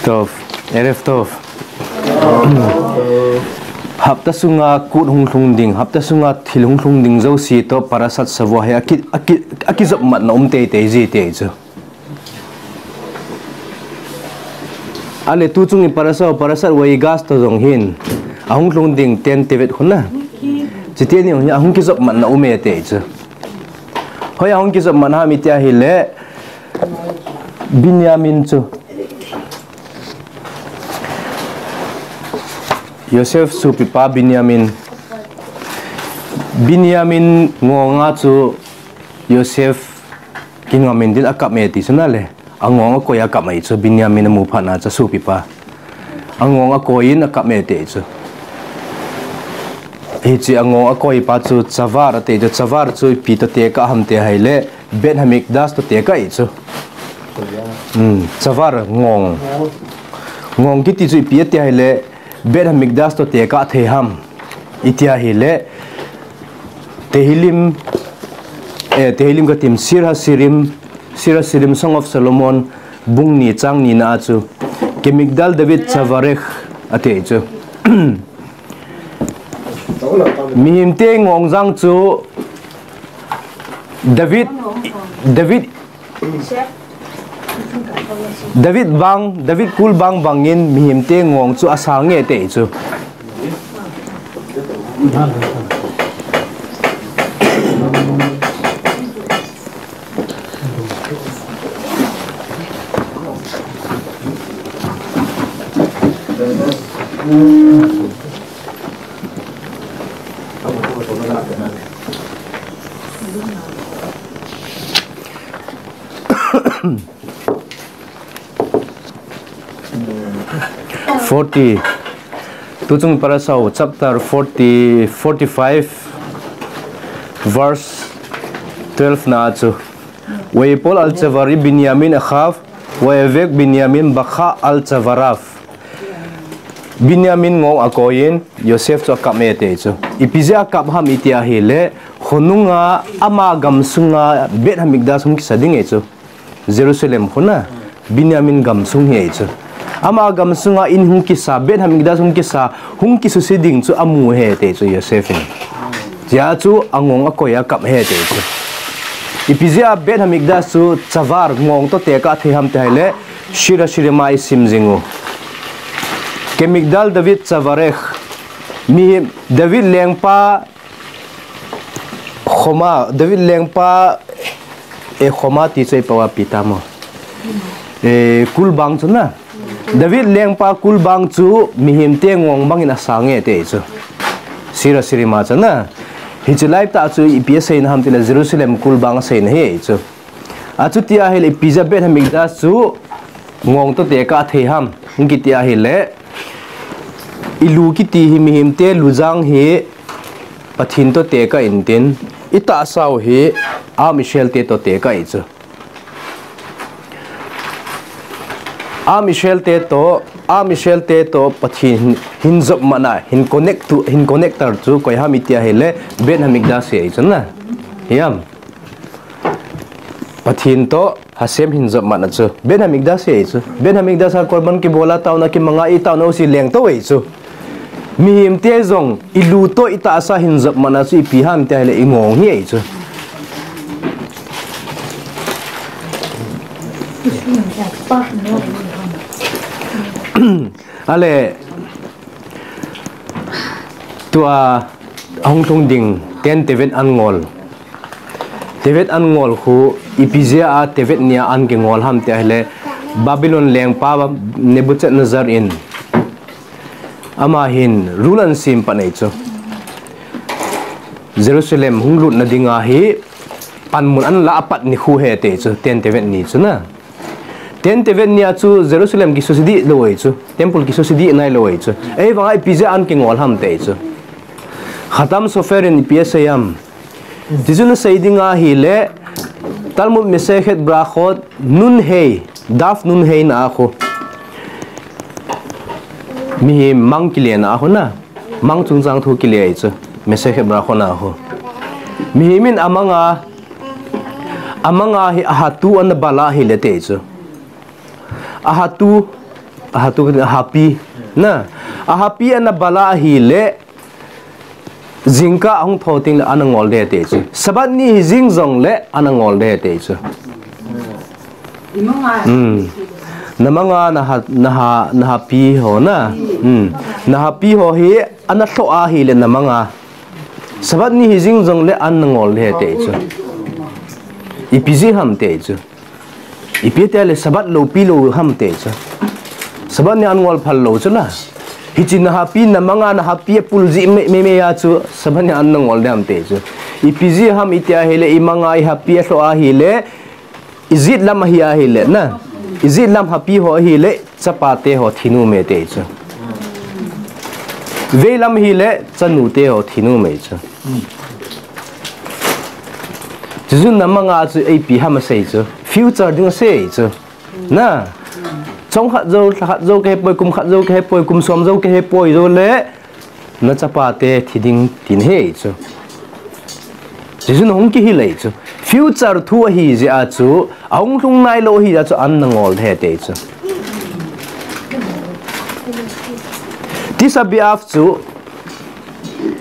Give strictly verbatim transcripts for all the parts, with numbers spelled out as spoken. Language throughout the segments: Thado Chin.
Tov, Erev Tov. Hapta sunga kut hung lhung ding, hapta sunga thil hung lhung ding jouse toh Parashat Shavua hi aki, aki, akijopmatna um teitei ji ti chu. Ale tuchung i Parashat, Parashat Vayigash toh jong hin ahung lhung ding Ten Tevet khu na. Chuti ni hi ahung kijopmatna um e ti chu. Hoiya hung kijopmat ham iti ahile Binyamin chu. Yosef sopipa Binyamin. Binyamin ngonga chu Yosef kingamin din akap e ti chu na le. Angong akoi akap e chu Binyamin amu phat na chu sopipa. Angong akoi in akap e ti chu. Hiche angong akoi pa chu Tzavar ati chu, Tzavar chu ipi toh tekah ham ti ahile Beit Hamikdash toh tekah e chu. Hmm, Tzavar ngong. Ngong kiti chu ipi ati ahile Beit Hamikdash toh tekah thei ham. Iti ahile Tehillim, eh, Tehillim kati, Shir Hashirim, Shir Hashirim, Song of Solomon, bung ni chang ni na a chu, Kemigdal David Tzavarech ati chu. Mihem te ngong jang chu David, David David vang, David kul bang bangin mihem te ngong chu asang e ti chu. Forty. Tuchung Parashat chapter forty, forty-five, verse twelve na chu. Vayipol al Tzavari Binyamin achav, vayavek Binyamin bacha al Tzavarav. Binyamin ngong akoi in Yosef chu akap e ti chu. Ipi jeh a akap ham iti ahile, khonunga ama gamsunga Beit Hamikdash hung kisa ding e chu. Jerusalem khu na, Binyamin gamsung hi e chu. Ama gamsunga in hung kisa, Beit Hamikdash hung kisa, hung kisuse ding chu amu e ti chu Yosef in. Hijeh chun angong akoi akap e ti chu. Ipi jeh a Beit Hamikdash chu Tzavar ngong toh tekah thei ham ti ahile, Shir Hashirim a isim jing u. Kemigdal David Tzavarech. Mihem David lengpa Choma, David lengpa, eh, Choma ti chu ipi a pi tamo. Eh, kul bang chu na. David lengpa kul bang chu mihem te ngong bangin asang e ti chu. Shir Hashirim a chu na. Hiche lai tah chu ipi aseina ham tile Jerusalem kul bang aseina hi chu. Achuti ahile ipi jeh a Beit Hamikdash chu ngong toh tekah thei ham. Hung kiti ahile, i lu kiti hi mihem te lu jang hi Pathen toh tekah intin, i tahsa u hi Am Israel te toh tekah e chu. Am Israel te toh, Am Israel te toh Pathen hin, hin jopmatna, hin connect tu, hin connector chu koi ham iti ahile, Beit Hamikdash hi e chu na. Hiam. Pathen toh Hashem hin jopmatna chu. Beit Hamikdash hi e chu. Beit Hamikdash a korban kibol a taona kimanga i taona u si leng toh e chu. Mihem te jong i lu toh i tahsa hin jopmatna chu ipi ham ti ahile i ngong hi e chu. Ale, tua ahung lhung ding Ten Tevet an ngol. Tevet an ngol khu ipi jeh a Tevet ni a an kingol ham ti ahile Babylon lengpa Nebuchadnezzar in ama hin rule an sem pan e chu. Jerusalem hung lutna dinga hi panmun an la apat ni khu hi e ti chu Ten Tevet ni chu na. Ten Tevet ni a chu Jerusalem kisuse dih lou e chu. Temple kisuse dih nai lou e chu. Ahivanga ipi jeh a an kingol ham ti chu. Khatam Sofer in ipi asei ham. Tichun asei ding ahile Talmud Masechet Berachot Nun Hei, Daf Nun Hei na a khu. Mihem mang kile na a khu na. Mang chungchang thu kile e chu. Masechet Berachot na a khu. Mihem in amanga, amanga hi ahatu ana bal ahile ti chu. Ahatu, Ahatu, ahapi. Na. Ahapi ana bala ahile. Jingkah ahung thou tengle ana ngol ding ahi ti chu. Sabbath ni hi jing jongle ana ngol ding ahi ti chu. Hmm. Namanga naha, naha, nahapi ho na. Hmm. Nahapi ho hi ana lhoh ahile namanga. Sabbath ni hi jing jongle ana ngol ding ahi ti chu. Ipi jeh ham ti chu. Ipi tile Sabbath loupi lou ham ti chu. Sabbath ni ana ngol phal lou chu la. Hiche nahapi namanga nahapi apul jeh mei, mei, mei a chu Sabbath ni ana ngol ding ham ti chu. Ipi jeh ham iti ahile imanga ihapi alhoh ahile, ijet lam ahi ahile na. Ijet lam hapi ho ahile, chapate ho thi nom e ti chu. Veilam hile, chanute ho thi nom e chu. Chuchu namanga chu ipi ham asei chu. Future ding asei chu. Na. Chomkhat jou, lhakhat jou kahe poi, kum khat jou kahe poi, kum som jou kahe poi jou le. Nachapate thi ding tina ahi chu. Chuchu nahung kihil ahi chu. Future thu ahi jeh a chu, ahung lhung nailou ahi jeh a chu, ana ngol ding ahi ti chu. Tisha B'Av chu.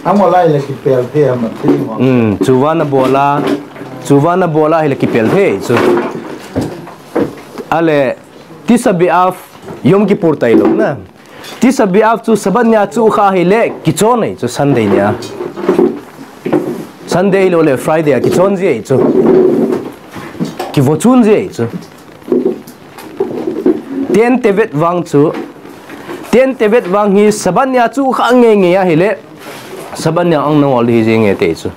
Angol ahile kipel thei ham ti mo. Hmm, tshuva nabol a, tshuva nabol ahile kipel thei chu. Ale, Tisha B'Av, Yom Kippur tailou na. Tisha B'Av chu Sabbath nia chu kha ahile, kichon ahi chu Sunday nia. Sunday lou le Friday a kichon ji ahi chu. Kivochun ji ahi chu. Ten Tevet vang chu. Ten Tevet vang hi Sabbath nia chu kha ngei ngei ahile. Sabbath nia ana ngol ding ahi jing e ti chu.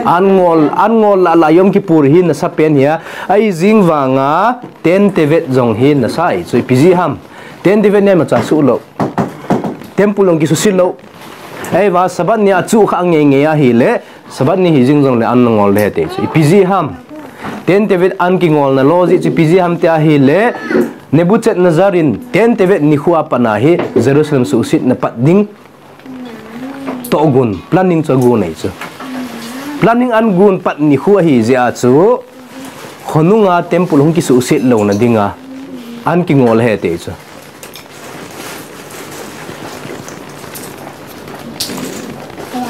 Ana ngol, ana ngol lah lah Yom Kippur hi nasa pen ahi a. Ahi jing vanga Ten Tevet jong hi nasa ahi chu. Ipi jeh ham. Ten Tevet nia imacha suh lou. Temple jong kisuhset lou. Ahivang Sabbath nia chu kha ngei ngei ahile, Sabbath ni hi jing jongle ana ngol ding ahi ti chu. Ipi jeh ham. Ten Tevet ana kingolna logic chu ipi jeh ham ti ahile, Nebuchadnezzar in Ten Tevet nikho a pat a hi Jerusalem suhsetna pat ding tohgon, planning chu agon ahi chu. Planning ana gon pat nikho ahi jeh a chu, khonunga temple hung kisuhset louna dinga ana kingol ahi ti chu.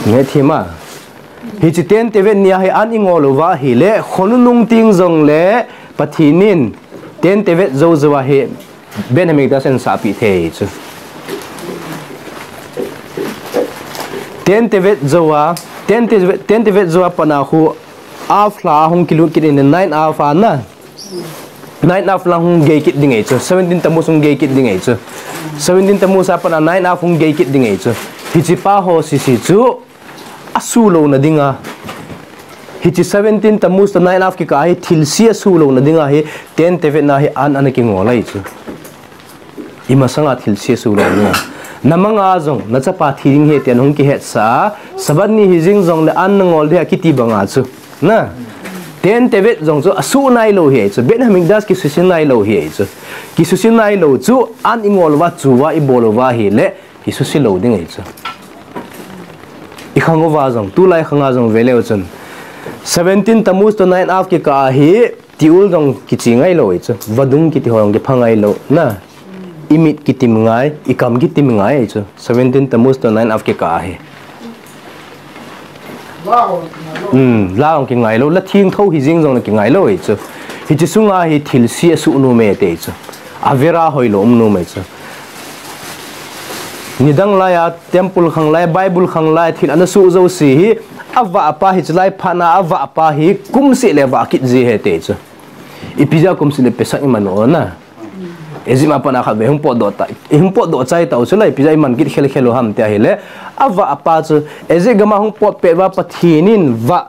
Nge thima. Hiche Ten Tevet nia hi ana ingol uva ahile, khonung nung teng jongle Pathen in Ten Tevet jou jou a hi Beit Hamikdash asahpi thei chu. Ten Tevet jou a, Ten Tevet, Ten Tevet jou a pat a khu Av lha hung kilut kit in, nine Av a na. Nine Av lang hung gei kit ding ahi chu. Seventeen Tammuz hung gei kit ding ahi chu. Seventeen Tammuz a pat a nine Av hung gei kit ding ahi chu. Hiche pa ho sese chu asuh louna dinga. Hiche seventeen Tammuz toh nine Av kikah a hi thilse asuh louna dinga hi Ten Tevet na hi ana ana kingol ahi chu. Imasanga thilse asuh lou dinga. Namanga jong nachapa thi ding ahi ti ana hung kihetsah a, Sabbath ni hi jing jongle ana ngol ding ahi kiti banga chu. Na. Ten Tevet jong chu asuh nailou ahi chu. Beit Hamikdash kisuhset nailou ahi chu. Kisuhset nailou chu ana ingol uva chu va ibol uva ahile. Kisuhset lou ding ahi chu. Ikhang uva jong, tulai khanga jong veleu chun. Seventeen Tammuz toh nine Av kikah a hi, tiul jong kiche ngailou ahi chu. Vadung kiti ho jong kipha ngailou. Na, imit kitim ngai, ikam kitim ngai ahi chu. Seventeen Tammuz toh nine Av kikah a hi. Hmm, la jong kingailou, la thengtho hi jing jongle kingailou ahi chu. Hiche sunga hi thilse asuh nom e ti chu. Avera hoilou um nom e chu. Nidang laiya, temple khang lai, Bible khang lai, thil ana suh jouse hi, avah pa hi, chulai phat na avah pa hi, kum seh le vah kit ji ahi ti chu. Ipi jeh a kum seh le Pesach iman u na. Egypt a pat a khatvei hung potdoh ta, hung potdoh chai tau chu la, ipi jeh a iman kit khel khel u ham ti ahile. Avah pa chu, Egypt gam a hung potpet uva Pathen in vah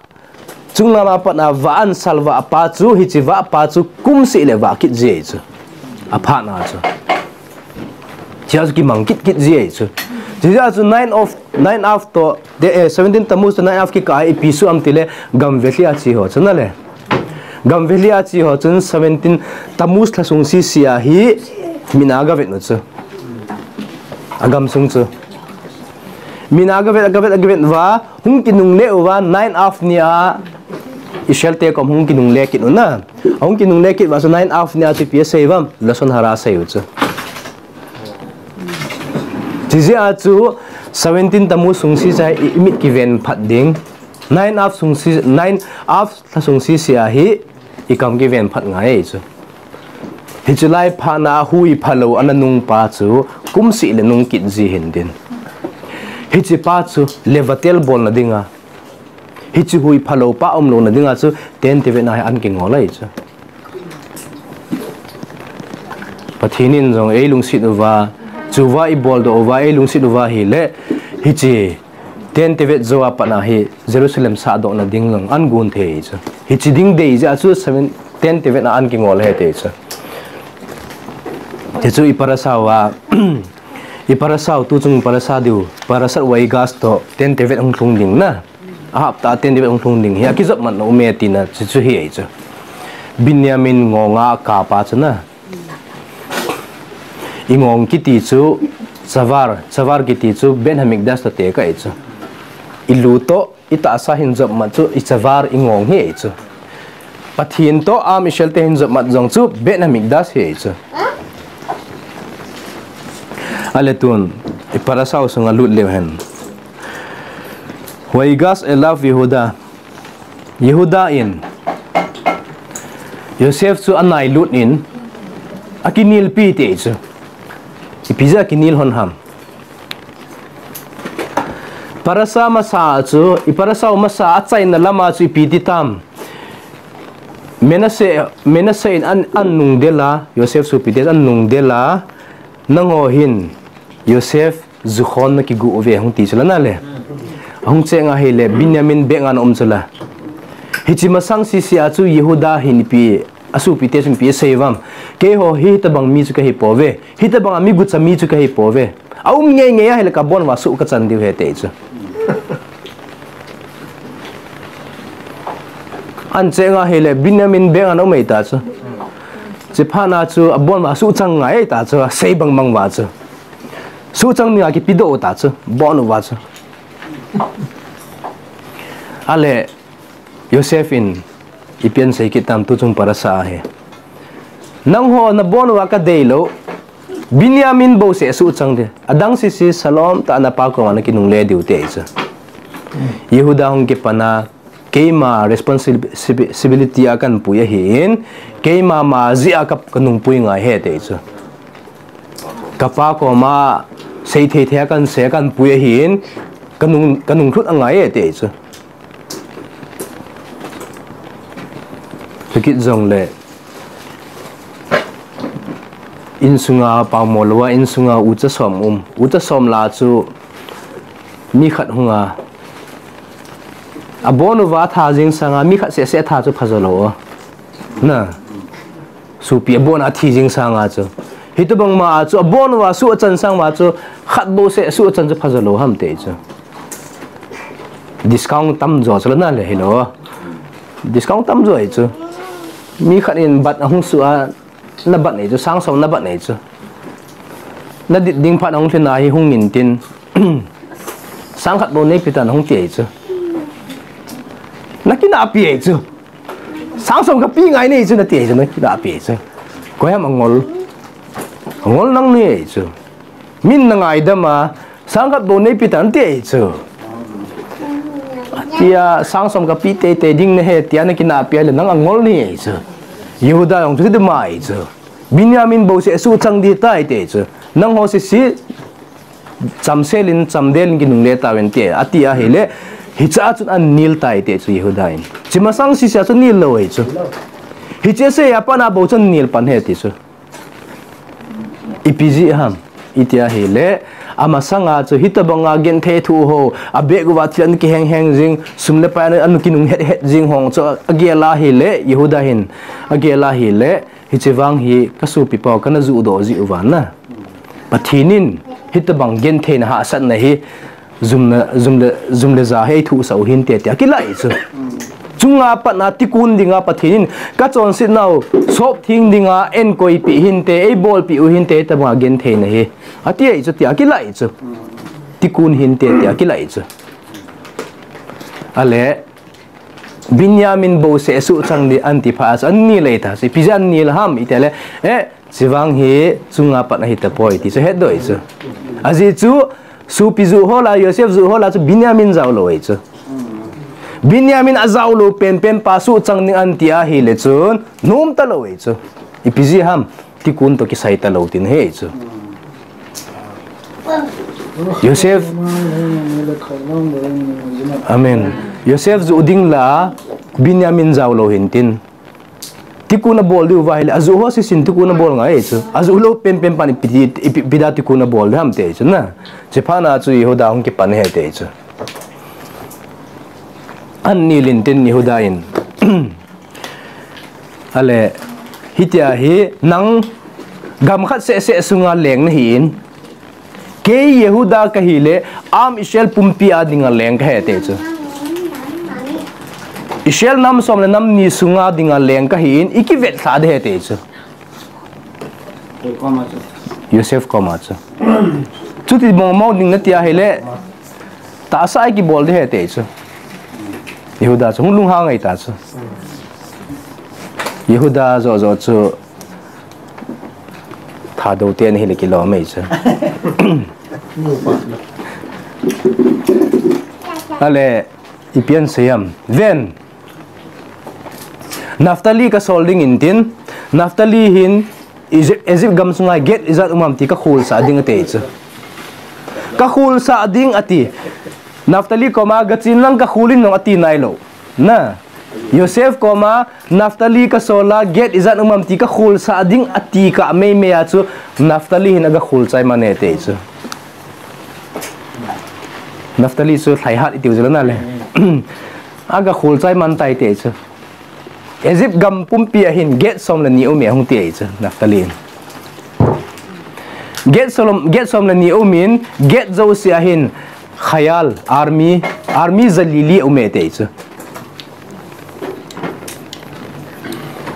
Chungnam a pat a vah ana sal vah pa chu, hiche vah pa chu kum seh le vah kit ji ahi chu. Aphat na chu. Hiche a chu kimang kit kit ji ahi chu. Hiche a chu nine Av, nine Av toh, te, eh, seventeen Tammuz toh nine Av kikah a ipi suh ham tile, gam velhi a che ho chu na le. Gam velhi a che ho chun seventeen Tammuz lha sung sese a hi, mit a gavet u chu. Agam sung chu. Mit a gavet, agavet, agavet uva, Hung kinungle uva nine Av nia Israel te kom hung kinungle kit u na. Hung kinungle kit uva chu nine Av nia chu ipi asei uvam, Lashon Hara asei u chu. Hijeh a chu seventeen Tammuz sung sese a hi imit kiven phat ding. Nine Av sung se, nine Av lha sung sese a hi ikam kiven phat ngai chu. Hiche lai phat na hui phalou ana nung pa chu kum seh le nung kit ji hin tin. Hiche pa chu Levatel bolna dinga, hiche hui phalou pa umlouna dinga chu Ten Tevet na hi an kingol ahi chu. Pathen in jong eilungset uva, chuva iboldoh uva, eilungset uva ahile, hiche Ten Tevet jou a pat na hi Jerusalem sahdohna ding jong an gon thei chu. Hiche ding dei jeh a chu seven, Ten Tevet na an kingol ahi ti chu. Hichu i parasha uva, i parasha u tuchung parasha diu, Parashat Vayigash toh Ten Tevet hung lhung ding na. A hapta Ten Tevet hung lhung ding hi, akijopmatna um e tina chu, chu hi ahi chu. Binyamin ngong a kap a chu na. I ngong kiti chu tzavar, tzavar kiti chu Beit Hamikdash toh tekah ahi chu. I lu toh, i tahsa hin jopmat chu i tzavar, i ngong hi ahi chu. Pathen toh Am Israel te hin jopmat jong chu Beit Hamikdash hi ahi chu. Ale tun, i parasha u sunga lut leu hen. Vayigash elav Yehuda. Yehuda in Yosef chu anailut in akinelpi ti ahi chu. Ipi jeh a akinel lhon ham. Parasha masa chu, i parasha u masa achaina lama chu ipi ti tam. Manasseh, Manasseh in an, an nungdel a, Yosef sopite an nungdel a, nangho hin Yosef jukhon na kigu uve hung ti chu la na le. Ahung cheng ahile, Binyamin beng a na um chu la. Hiche masang sese a chu Yehuda hin ipi, asopite chun ipi asei uvam. Keiho hi hitobang mi chu kahi pouve. Hitobang a mi gucha mi chu kahi pouve. Aum ngei ngei ahile kabon uva suh kachan diu ahi ti chu. An cheng ahile, Binyamin beng a na um ahi ta chu. Hiche phat na chu abon uva suhchang ngai ahi ta chu, asei bang bang uva chu. Suhchang dinga kipedoh u ta chu, bon uva chu. Ale, Yosef in ipi asei kit tam tuchung parasha a hi. Nangho nabon uva kadeilou, Binyamin bouseh suhchang ding. Adang sese shalom tah a napa koma nakinungle diu ti ahi chu. Yehuda hung kipan a, keima responsibility a kanpui ahin, keima ma jeh a ka, kanungpui ngai ahi ti ahi chu. Kapa koma seithei thei a kansei a kanpui ahin, kanung, kanunglut angai ahi ti ahi chu. Chukit jongle, insunga paomo louva, insunga ucha som um, ucha som lah a chu mi khat hunga, abon uva atha jing sanga mi khat seh seh atha chu phajo lou. Na. Sopi abon a athi jing sanga chu. Hitobang ma a chu abon uva suhchan sang uva chu khat bouseh suhchan chu phajo lou ham ti chu. Discount tamjo chu la na le hilou. Discount tamjo ahi chu. Mi khat in bat ahung suh a, na bat nei chu, sang som na bat nei chu. Na dit ding phat ahung lhin a hi hung in tin. Sang khat bou neipe tan hung ti ahi chu. Na kinahpi ahi chu. Sang som kape ngai nei chu nati ahi chu, na kinahpi ahi chu. Koi ham angol. Angol nang nei ahi chu. Min na ngaidam a, sang khat bou neipe tan ti ahi chu. Tia sang som kape teitei ding nahi tia na kinahpi a le nang angol nei ahi chu. Yehuda jong chu dima ahi chu. Binyamin bouseh suhchang ding tai ti ahi chu. Nangho sese chamsel in, chamdel in kinungle tauvin ti, ati ahile, hiche a chun anel tai ti chu Yehuda in. Hiche masang sese a chu nel lou ahi chu. Hiche asei a pat na bou chun nel pan ahi ti chu. Ipi jeh ham, iti ahile, amasang a chu hitobang a genthei thu ho, abag uva thil ana kiheng heng jing, sum le pai ana, ana kinung het het jing ho chu agel ahile, Yehuda hin, agel ahile, hiche vang hi kasopipa kana judoh jeh uva na. Pathen in hitobang gentheina hahsatna hi jum le, jum le, jum le ja hi eithuhsah u hinte tia akilah ahi chu. Chunga pat na tikun dinga Pathen in kachonsetnau soptheng dinga einkoipeh hinte, eibolpeh u hinte, hitobanga gentheina hi. Ati ahi chu tia akilah ahi chu. Tikun hinte tia akilah ahi chu. Ale, Binyamin bouseh suhchang ding anti phat a chu anel ahi ta chu. Ipi jeh a anel ham itile, eh, hiche vang hi chunga pat na hitapoi ti chu hetdoh ahi chu. Ajeh chu, sopi juh ho lah, Joseph juh ho lah chu Benjamin jao lou ahi chu. Benjamin ajao lou penpen pa suhchang ding ahi ti ahile chun, nom talou ahi chu. Ipi jeh ham, tikun toh kisai talou tin ahi chu. Joseph, Amen. Joseph juh ding lah, Benjamin jao lou hintin. Tikun abol diu va ahile, ajuh ho sisin tikun abol ngai chu. Ajuh lou penpen pan ipi, ipi, ipi dia tikun abol ding ham ti chu na. Chuphat na chu Jehuda hung kipan ahi ti chu. An nilin tin Jehuda in. Ale, hitia hi nang gam khat seh seh sunga leng nahin. Kei Jehuda kahi le, am Israel pumpi a dinga leng kahi ti chu. Israel nam som le nam ni sunga dinga leng kahin, ikivet lha ding ahi ti chu. Joseph koma chu. Chuti mong mong ding nati ahile, tahsa a kibol ding ahi ti chu. Jehuda chu, hung lunghang ahi ta chu. Jehuda joh joh chu. Thadou te ni hile kilom ahi chu. Ale, ipi asei ham. Ven. Naphtali kasol ding intin. Naphtali hin Egypt, Egypt gam sunga Gad ijat um ham ti kakholsah ding ati chu. Kakholsah ding ati. Naphtali koma gachin lang kakhol in jong ati nailou. Na. Joseph koma, Naphtali kasol a, Gad ijat um ham ti kakholsah ding ati kah mei mei a chu, Naphtali hin agakholchai man e ti chu. Naphtali chu lhaihat itiu jeh le na le. Agakholchai man tai ti chu. Egypt gam pumpi a hin Gad som le ni um e hung ti chu, Naphtali hin. Gad som, Gad som le ni um in, Gad jouse a hin, khayal, army, army ja li li um e ti chu.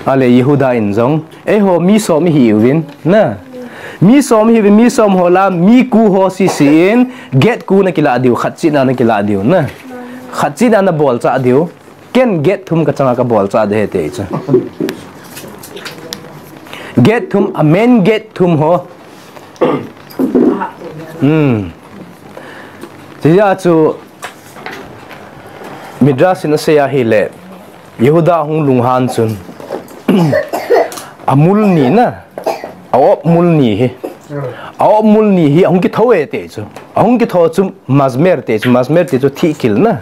Ale Jehuda in jong, eiho mi som ihiuvin, na. Mi som ihiuvin, mi som ho lah, mi ko ho sisi in, Gad ko nakilah diu, khat cheh na nakilah diu, na. Khat cheh na nabolchah diu. Ken Gad thum kachanga kabolchah ding ahi ti chu. Gad thum, amen Gad thum ho. Hmm. Tia chu Midrash in asei ahile, Jehuda hung lunghan chun. Amul ni na, a-op mul ni hi. A-op mul ni hi, ahung kitho e ti chu. Ahung kitho chu mazmer ti chu, mazmer ti chu thihkil na.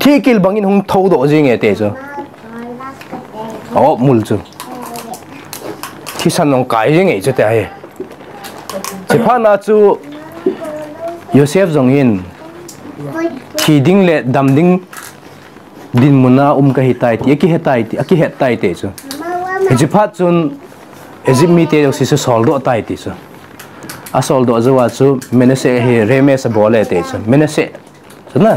Thihkil bangin hung thodoh jing e ti chu. A-op mul chu. Thisan jong kai jing e chu ti ahi. Chuphat na chu Joseph jong hin thi ding le dam ding dinmun a um kahi tai ti, akihet tai ti, akihet tai ti chu. Hiche phat chun Egypt mite jouse chu soldoh tai ti chu. Asoldoh jou a chu Manasseh hi Ramesh abol e ti chu. Manasseh Chu na.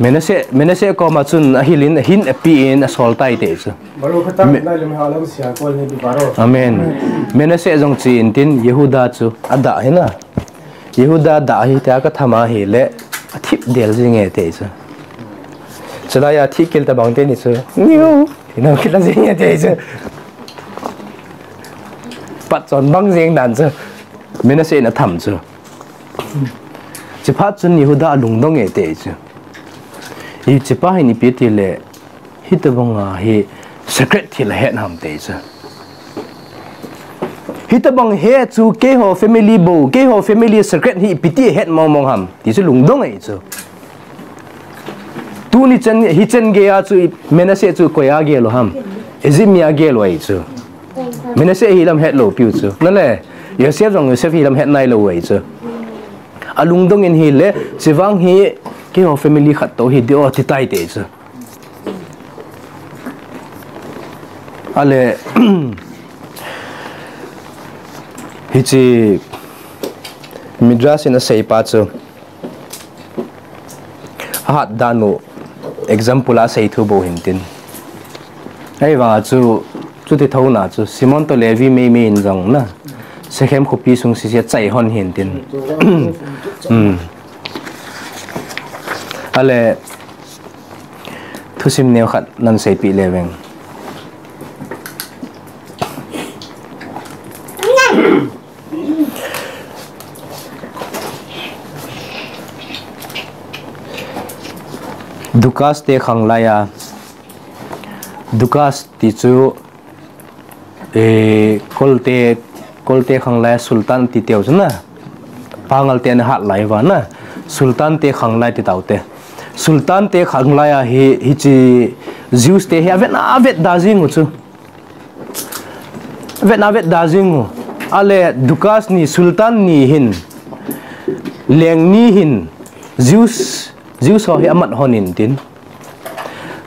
Manasseh, Manasseh koma chun ahil in, ahin api in asol tai ti chu. Baro khata Me- nai lem ha lam sia ko ni bi baro. Amen. Manasseh jong che intin Jehuda chu adah hi na. Jehuda dah hi tia katham ahile athip del jing e ti chu. Chulai a thihkil tabang teni chu. Niu. Ina kila jing e ti chu. Patchon bang jing dan chu. Manasseh in atham chu. Chuphat chun Jehuda alungdong e ti chu. Hichepa hin ipi tile, hitobang a hi secret thil ahet ham ti chu. Hitobang hi chu keiho family bou, keiho family secret hi ipi ti ahet mong mong ham ti chu lungdong e chu. Tuni chan, hichan geiya chu Manasseh chu koi a gel u ham. Egypt mi a gel u ahi chu. Manasseh hi lam het lou piu chu. Nale, Joseph jong Joseph hi lam het nai lou u ahi chu. Alungdong in hile, chuvang hi keiho family khat toh hi ding o ti tai ti chu. Ale, hiche Midrash in asei pa chu. Ahat dan u example a asei thu bou hintin. Ahivang a chu, chuti thou na chu, Simon toh Levi mei mei in jong na, Shechem khopi sung sisi a chai hon hintin. Hmm. Ale, thusim neo khat nan seipeh le veng. Dukas te khang lai a. Dukas ti chu, eh, Kolte, Kolte khang lai a Sultan ti teu chu na. Pangal te na hat lai va na. Sultan te khang lai ti tau te. Sultan te khang lai a hi, hichi Jews te hi avet na avet da jing u chu. Vet na vet da jing u. Ale Dukas ni Sultan ni hin. Leng ni hin. Jews, Jews ho hi amat hon in tin.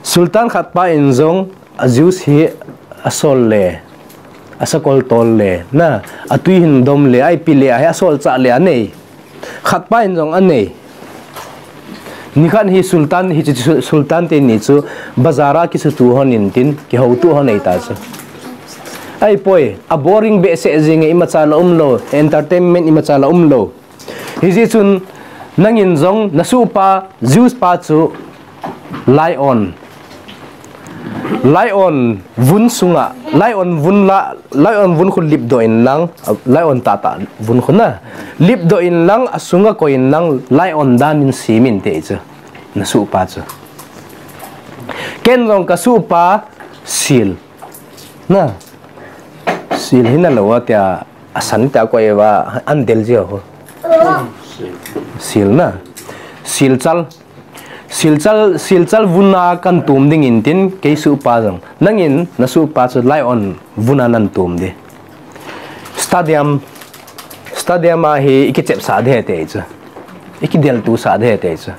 Sultan khat pa in jong a Jews hi asol le. Asakol tol le. Na, atui hin dom le, aipi le, ahi asol cha le anei. Khat pa in jong anei. Nikhat hi Sultan, hichi Su-, Sultan te ni chu bazar a kisutu hon in tin, kihoutu hon ei ta chu. Ai poi, a boring behseh jing e, imacha la um lou, entertainment imacha la um lou. Hijeh chun nangin jong na suhpa, Jews pa chu lion. Lion vun sunga, lion vun la, lion vun khu lipdoh in lang, lion tahtah vun khu na. Lipdoh in lang, asunga koi in lang, lion dan in simin te chu. Na suhpa chu. Ken jong ka suhpa sil. Na. Sil hina lou a tia, asan tia koi va, an del jia ho. Sil na. Sil chal. Silchal, silchal vuna kan tum ding in tin, kei suhpa jong. Nangin, na suhpa chu lion vuna nan tum di. Stadium, stadium a hi ikichep sa de te chu. Ikidel tu sa de te chu.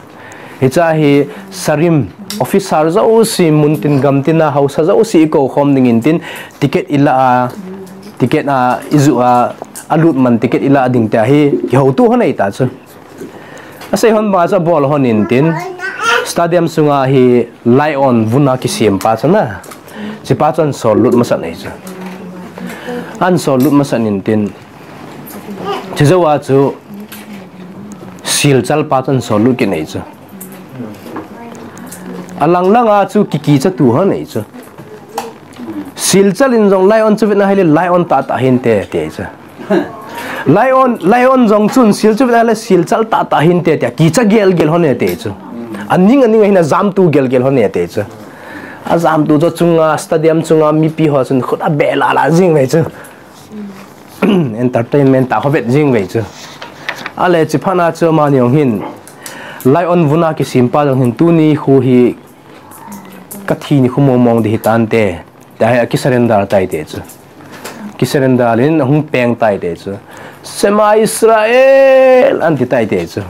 Hicha hi sarim, officer jouse mun tin gam tin a hausa jouse ikou khom ding in tin, ticket ila a, ticket a, izu a, alut man ticket ila a ding te hi, kihoutu hon ei ta chu. Asei hon ba cha bol hon in tin, stadium sunga hi lion vuna kisem pa cha na. Chi pa chan sol lut masa nei cha. An sol lut masa in tin. Chi jo a chu silchal pa chan sol lut ki nei cha. Alang lang a chu kiki cha tu hon nei cha. Silchal in jong lion chu vet na hile lion tahtah hin te, te chu. Lion, lion jong chun sil chu vet na hile silchal tahtah hin te, te. Kicha gel gel hon e te chu. Aning, aning hin ajam tu gel gel hon e te chu. Ajam tu chu chunga, stadium chunga, mipi ho chun khut a be la la jing ve chu. Entertainment ta ho vet jing ve chu. Ale chi phat na chu amani jong hin. Lion vuna kisem pa jong hin tuni khu hi Ka thi ni khu mong mong di hi tan te. Tia hi a ki surrender tai te chu. Ki surrender in hung peng tai te chu. Shema Israel an ti tai te chu.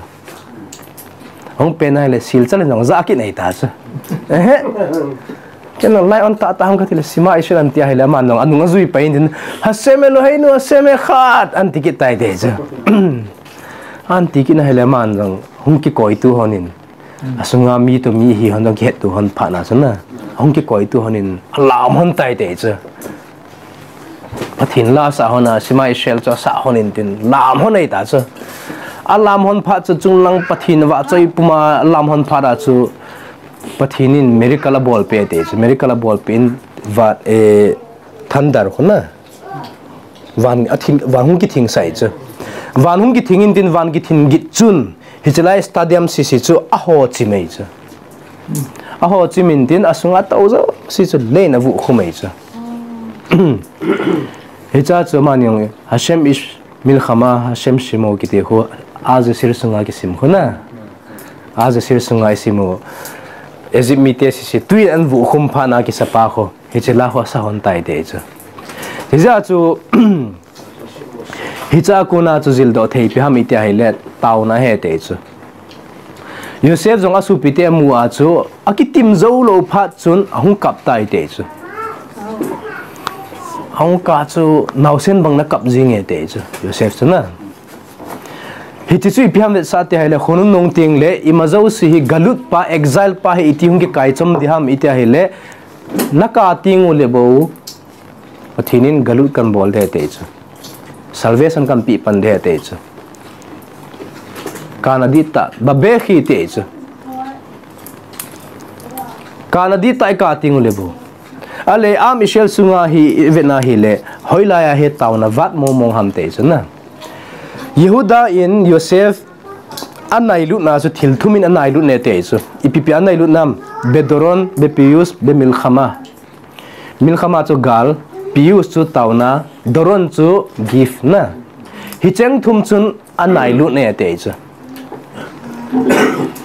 Hung peng nai le silchal in jong ja kit nei ta chu. Ehe. Ken lion tahtah hung ka ti le Shema Israel an ti a hi le aman jong anung a jui pai in tin Hashem Eloheinu Hashem Echad an ti kit tai te chu. An ti kit na hi le aman jong hung kikoi tu hon in. Asunga mi to mi hi hon dong kihet tu hon phat na chu na. Hung kikoi tu hon in alam hon tai te chu. Pathen la sa hon a Shema Israel chu sa hon in tin lam hon ei ta chu. Alam hon phat chu chunglang Pathen vahchoi puma lam hon phat a chu. Pathen in miracle a bol pe te chu. Miracle a bol pe in va, eh, thunder khu na. Van a thing, van hung kithing sai chu. Van hung kithing in tin van kithing git chun. Hichi lai stadium sisi chu a ho chi mai chu. A ho chi min tin asunga to jo si chu lein a vu khu mai chu. Hicha chu amani jong Hashem ish milchama Hashem shimo kiti khu Azazir sunga kisim khu na. Azazir sunga i sim u. Egypt mite sisi tui an vu khum phat na kisa pa khu. Hichi la khu sa hon tai te chu. Hijeh chu, hicha kona chu jil doh thei pi ham i ti a hi le taona he te chu. Joseph jong a sopi te mu a chu, a kitim jou lou phat chun a hung kap tai te chu. A hung kap chu naosen bang na kap jing e te chu. Joseph chu na. Hichi chu ipi ham vetsah ti a hi le, khonung nung ting le, ima jouse hi galut pa, exile pa hi iti hung kikai chom di ham i ti a hi le, na kap ting u le bou, Pathen in galut kan bol de te chu. Salvation kan pe pan de te chu. Kana di ta, ba be khi te chu. Kana di ta i kap ting u le bou. Ale am Israel sunga hi i vet na hi le, hoilai a hi taona vat mong mong ham te chu na. Yehuda in Yosef anailutna chu thil thum in anailut e ti chu. Ipi ipi anailut nam? Bedoron, bepiyus, bemilchama. Milchama chu gal, piyus chu taona, doron chu gift na. Hicheng thum chun anailut e ti chu.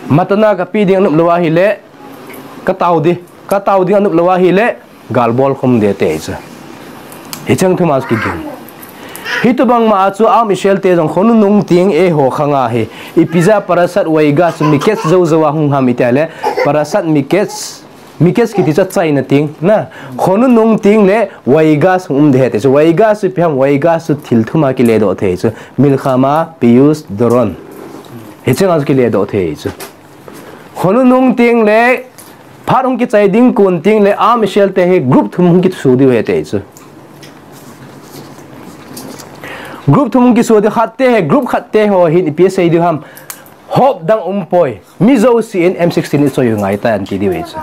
Matana kape ding anop lou ahile, katao ding, katao ding anop lou ahile, gal bol khum ding ti chu. Hicheng thum a chu kiging. Hitobang ma a chu Am Israel te jong khonung nung teng eiho khang ahi. Ipi jeh a parashat Vayigash chu Miketz jou jou a hung ham iti le, parashat Miketz, Miketz kiti chu achaina teng na. Khonung nung teng le Vayigash hung um ding ahi ti chu. Vayigash chu ipi ham? Vayigash chu thil thum a kiledoh thei chu. Milchama, piyus, doron. Hicheng a chu kiledoh thei chu. Khonung nung teng le phat hung kichai ding kon teng le Am Israel te hi group thum hung kisu diu ahi ti chu. Group thum hung kisu diu, khat te hi, group khat te ho hin ipi asei diu ham? Hope dang umpoi. Mi jousen M sixteen ichoi u ngai tai anti diu ahi chu.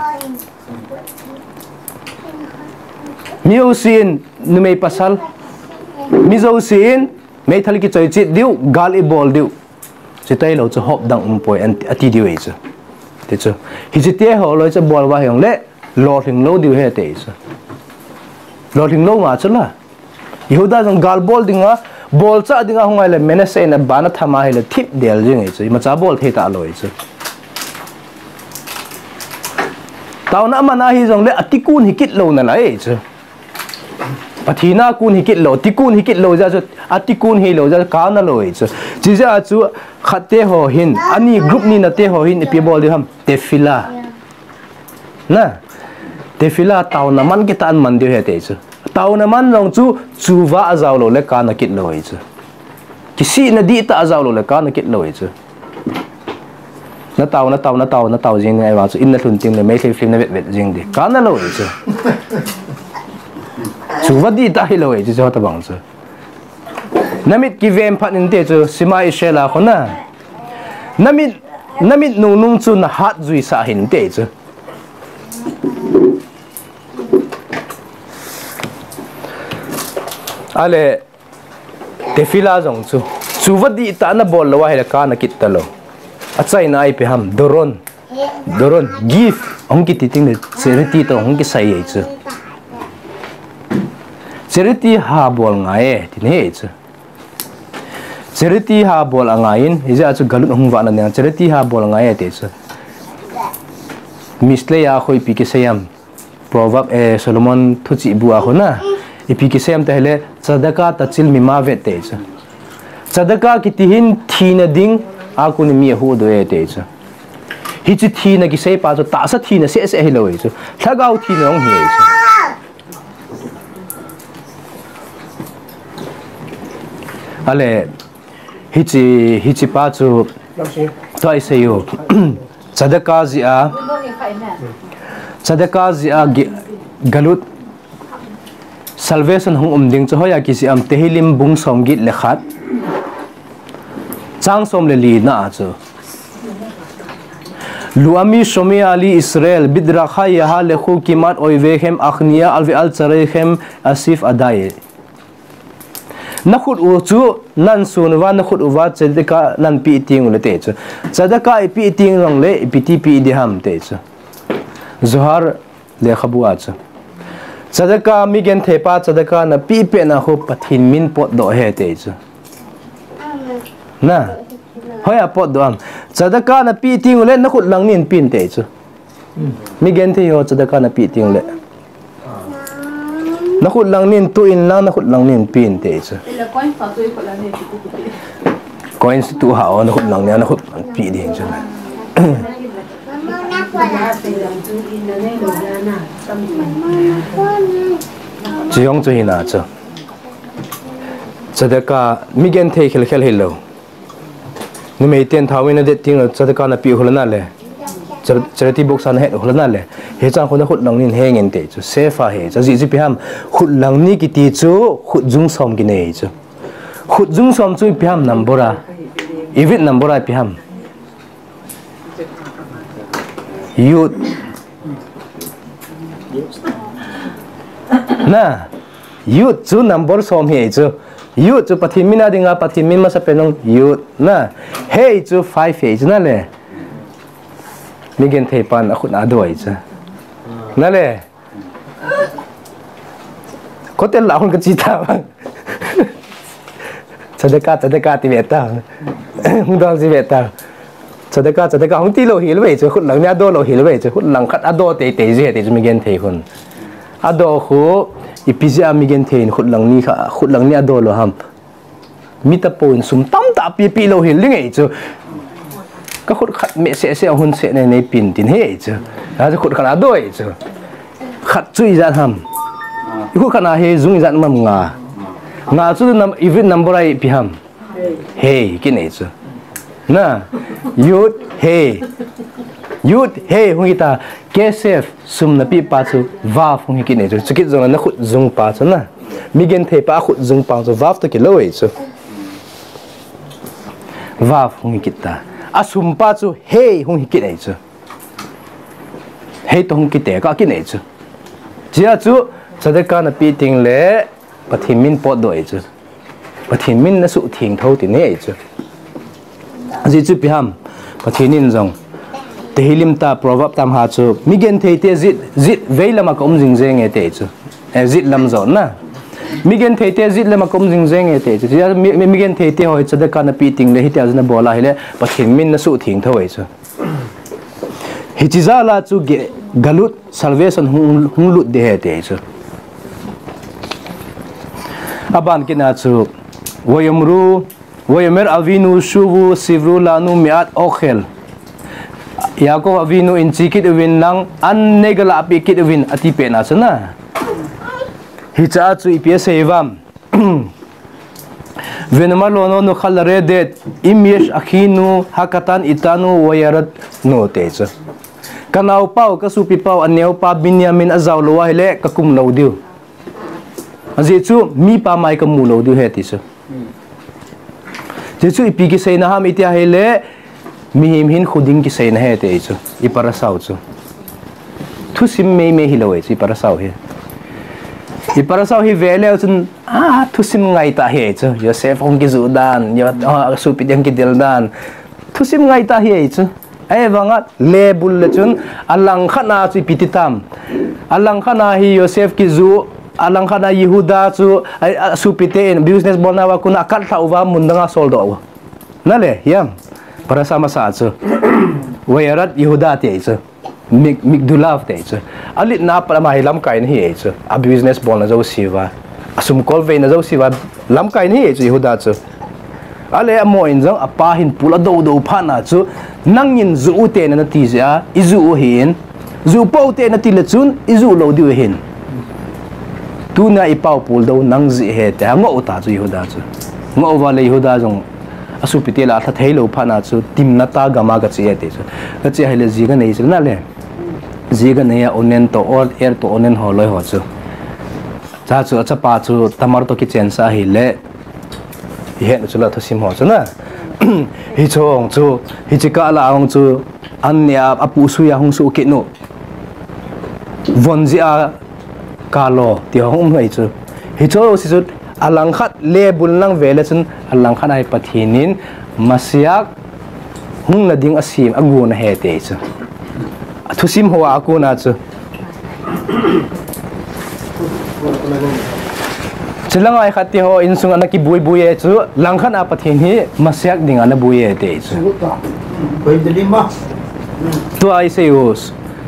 Mi jousen numei pasal. Mi jousen meithal kichoi chet diu, gal ibol diu. Chuti lou chu hope dang umpoi an, ati diu ahi chu. Ti chu. Hiche te ho loi chu bol uva hijongle, lolhing lou diu ahi ti chu. Lolhing lou nga chu la. Yehuda jong gal bol dinga, bolcha dinga hung ahile Manasseh in aban atham ahile thip del jing ahi chu. Imacha bol thei talou ahi chu. Taona aman ahi jongle atikun hi kit lou nalai ahi chu. Pathen a kun hi kit lou, tikun hi kit lou jeh chu, atikun hi lou jeh chu, kana lou ahi chu. Chijeh a chu khat te ho hin, ani group ni na te ho hin, ipi bol diu ham, tefillah. Na, tefillah taona man kitah in man diu ahi ti chu. Taona man jong chu, tshuva ajao lou le kana kit lou ahi chu. Kisihna dihtah ajao lou le kana kit lou ahi chu. Na tao, na tao, na tao, na tao jing ding ahi vang chu in na lhun teng le Meitei film na vet vet jing ding. Kana lou ahi chu. Tshuva dihtah hilou ahi chu, chutabang chu. Na mit kivem phat in ti chu, Shema Israel a khu na. Na mit, na mit nung nung chu na hat juisah hih in ti chu. Ale, tefillah jong chu. Tshuva dihtah na bol lou ahile kana kit talou. Achaina a ipi ham, doron. Doron, gift. Hung kiti teng le charity toh hung kisai ahi chu. Charity ha bol ngai e, ti ahi chu. Charity ha bol angai in, hijeh a chu galut hung vah na ding, charity ha bol ngai e ti chu. Mishle a khu ipi kisei ham. Proverb, eh, Solomon thuchih bu a khu na. Ipi kisei ham ti ahile, tzedakah tatzil mimavet ti chu. Tzedakah kiti hin thina ding a kon in mi ahuhdoh e ti chu. Hiche thina kisei pa chu tahsa thina seh seh hilou ahi chu. Lhagao thina jong ahi chu. Ale, hiche, hiche pa chu, tua isei u. Tzedakah jeh a, tzedakah jeh a gi-, galut, salvation hung um ding chu hoiya kijih ham, Tehillim bung som get le khat, chang som le li na a chu. Lo ami shomea li Israel, bidrakhi yahaleku kimat oivechem, achnia al ve'al tzarechem asif adai. Na khut u chu, nahin sun uva, na khut uva, tzedakah nahin pe teng ule ti chu. Tzedakah ipe teng jongle, ipi ti pe ding ham ti chu. Zohar lekhabu a chu. Tzedakah, mi genthei pa tzedakah na pe pet na khu Pathen min potdoh ahi ti chu. Na. Hoiya potdoh ham. Tzedakah na pe teng ule, na khut lang nin pen ti chu. Mi genthei ho tzedakah na pe teng le. Na khut lang nin tu in lang, na khut lang nin pen ti chu. Coins tu ha o, na khut lang nin, na khut lang pe ding chu. Chu jong chu hi na chu. Tzedakah, mi genthei khel khel hilou. Numei ten thao in na det teng le, tzedakah na pe u le na le. Char-, charity box a na het u le na le. Hichang khu na khut lang nin hengin ti chu. Safe ahi. Chu ajeh chu ipi ham. Khut lang ni kiti chu khut jung som kinei chu. Khut jung som chu ipi ham number a. Ivit number a ipi ham. Yud. Na. Yud chu number som ahi chu. Yud chu Pathen min a dinga, Pathen min masapen jong Yud na. He chu five he chu nale. Mi genthei pan akhut adoi chu. Nale. Kotel la hung kachi ta bang. Tzedakah, tzedakah ti ve ta. Hung dong ji ve ta. Tzedakah, tzedakah hung ti lou hel ve chu, khut lang ni ado lou hel ve chu, khut lang khat ado teitei ji he ti chu mi genthei khun. Ado khu, ipi jeh a mi genthei in khut lang ni kha, khut lang ni ado lou ham. Mi tapou in sum tamtah pipi lou hel ding e chu. Ka khut khat me sese a hun se ne nei pin tin he chu. A chu khut khat ado e chu. Khat chu ijat ham. I khut khat a he jung ijat mam nga. Nga chu nam, even number a ipi ham. He, kit nei chu. Na, Yud he. Yud he hung hi ta, kesef, sum na pi pa chu, vav hung hi kit nei chu. Chu kit jong na khut jung pa chu na. Mi genthei pa khut jung pa chu, vav to kilou e chu. Vav hung hi kit ta. A sum pa chu, he hung hi kit nei chu. He to hung kit te ka kit nei chu. Chia chu, tzedakah na pi ting le, Pathen min potdoh e chu. Pathen min na suhtheng tho ti nei chu. Ajeh chu ipi ham. Pathen in jong. Tehillim ta proverb tam ha chu. Mi genthei te jit, jit vei lam a ka um jing jeng e te chu. Eh, jit lam jong na. Mi genthei te jit lam a ka um jing jeng e te chu. Chia mi, mi, mi genthei te ho hi tzedakah na pi ting le hitia chu na bol a hile. Pathen min na suhtheng tho e chu. Hiche jal a chu ge-, galut salvation hung, hung lut ding ahi ti chu. Aban kit na chu, ויאמרו, ויאמר אבינו שובו סברו לנו מעט אוכל. Yaakov Avinu in che kit uvin lang, an nei galahpeh kit uvin ati pet na chu na. Hiche a chu ipi asei uvam. ונאמר לו נוכל לרדת, אם יש אחינו הקטן איתנו וירדנו, ti chu. Ka naopa u, ka sopipa u, aneopa Binyamin ajao lou ahile, ka kum lou diu. Ajeh chu, mipa mai ka mu lou diu ahi ti chu. Ti chu ipi kiseina ham iti ahile, mihem hin khuding kiseina ahi ti chu, i parasha u chu. Thusim meimei hilou e chu, i parasha u hi. I parasha u hi ve leu chun, a, thusim ngai tah ahi chu. Yosef hung kijuh dan, Yo-, a, sopi te hung kidel dan. Thusim ngai tah ahi chu. Ahivanga, le bul le chun, alangkhat na chu ipi ti tam. Alangkhat na hi Yosef kijuh, alangkhat na Yehuda chu, a, a, sopi te in business bolna uva kon a akat lhah uva mun dang a soldoh u. Nale, hiam. Parasha masa chu. וירד יהודה ti chu. Mik, מגדוליו ti chu. Alitna a pat ama hi lamkai na ahi chu. A business bolna jouse uva. A sumkol veina jouse uva. Lamkai na ahi chu Yehuda chu. Ahile amaho in jong apa hin pul adou dou phat na chu. Nangin juh u te na nati jeh a. I juh u ahin. Juh pou te nati le chun. I juh lou diu ahin. Tunia i pau pul dou nang jeh ahi ti. Angoh u ta chu Yehuda chu. Ngoh uva le Yehuda jong. A sopi te lah a lha thei lou phat na chu, Timnat a gam a gache e ti chu. Gache ahile ji ganei chu nale. Ji ganei a Onan toh, Er, Er toh Onan ho loi ho chu. Cha chu, achapa chu, Tamar toh kichen sah ahile. I het u chu la thusim ho chu na. Hiche ho chu, hiche kah lah a hung chu, an nia, apusuh a hung suh kit u. Von jeh a, Kalo, ti ho hung um ahi chu. Hiche ho si chu, alangkhat le bul nang ve le chun, alangkhat a hi Pathen in Messiah hung na ding asem, agon ahi ti chu. A thusim ho a kon a chu. Chulanga khat ti ho insung a ana kibui bui e chu, langkhat a Pathen hi Messiah ding ana bui e ti chu. Tua i sei u.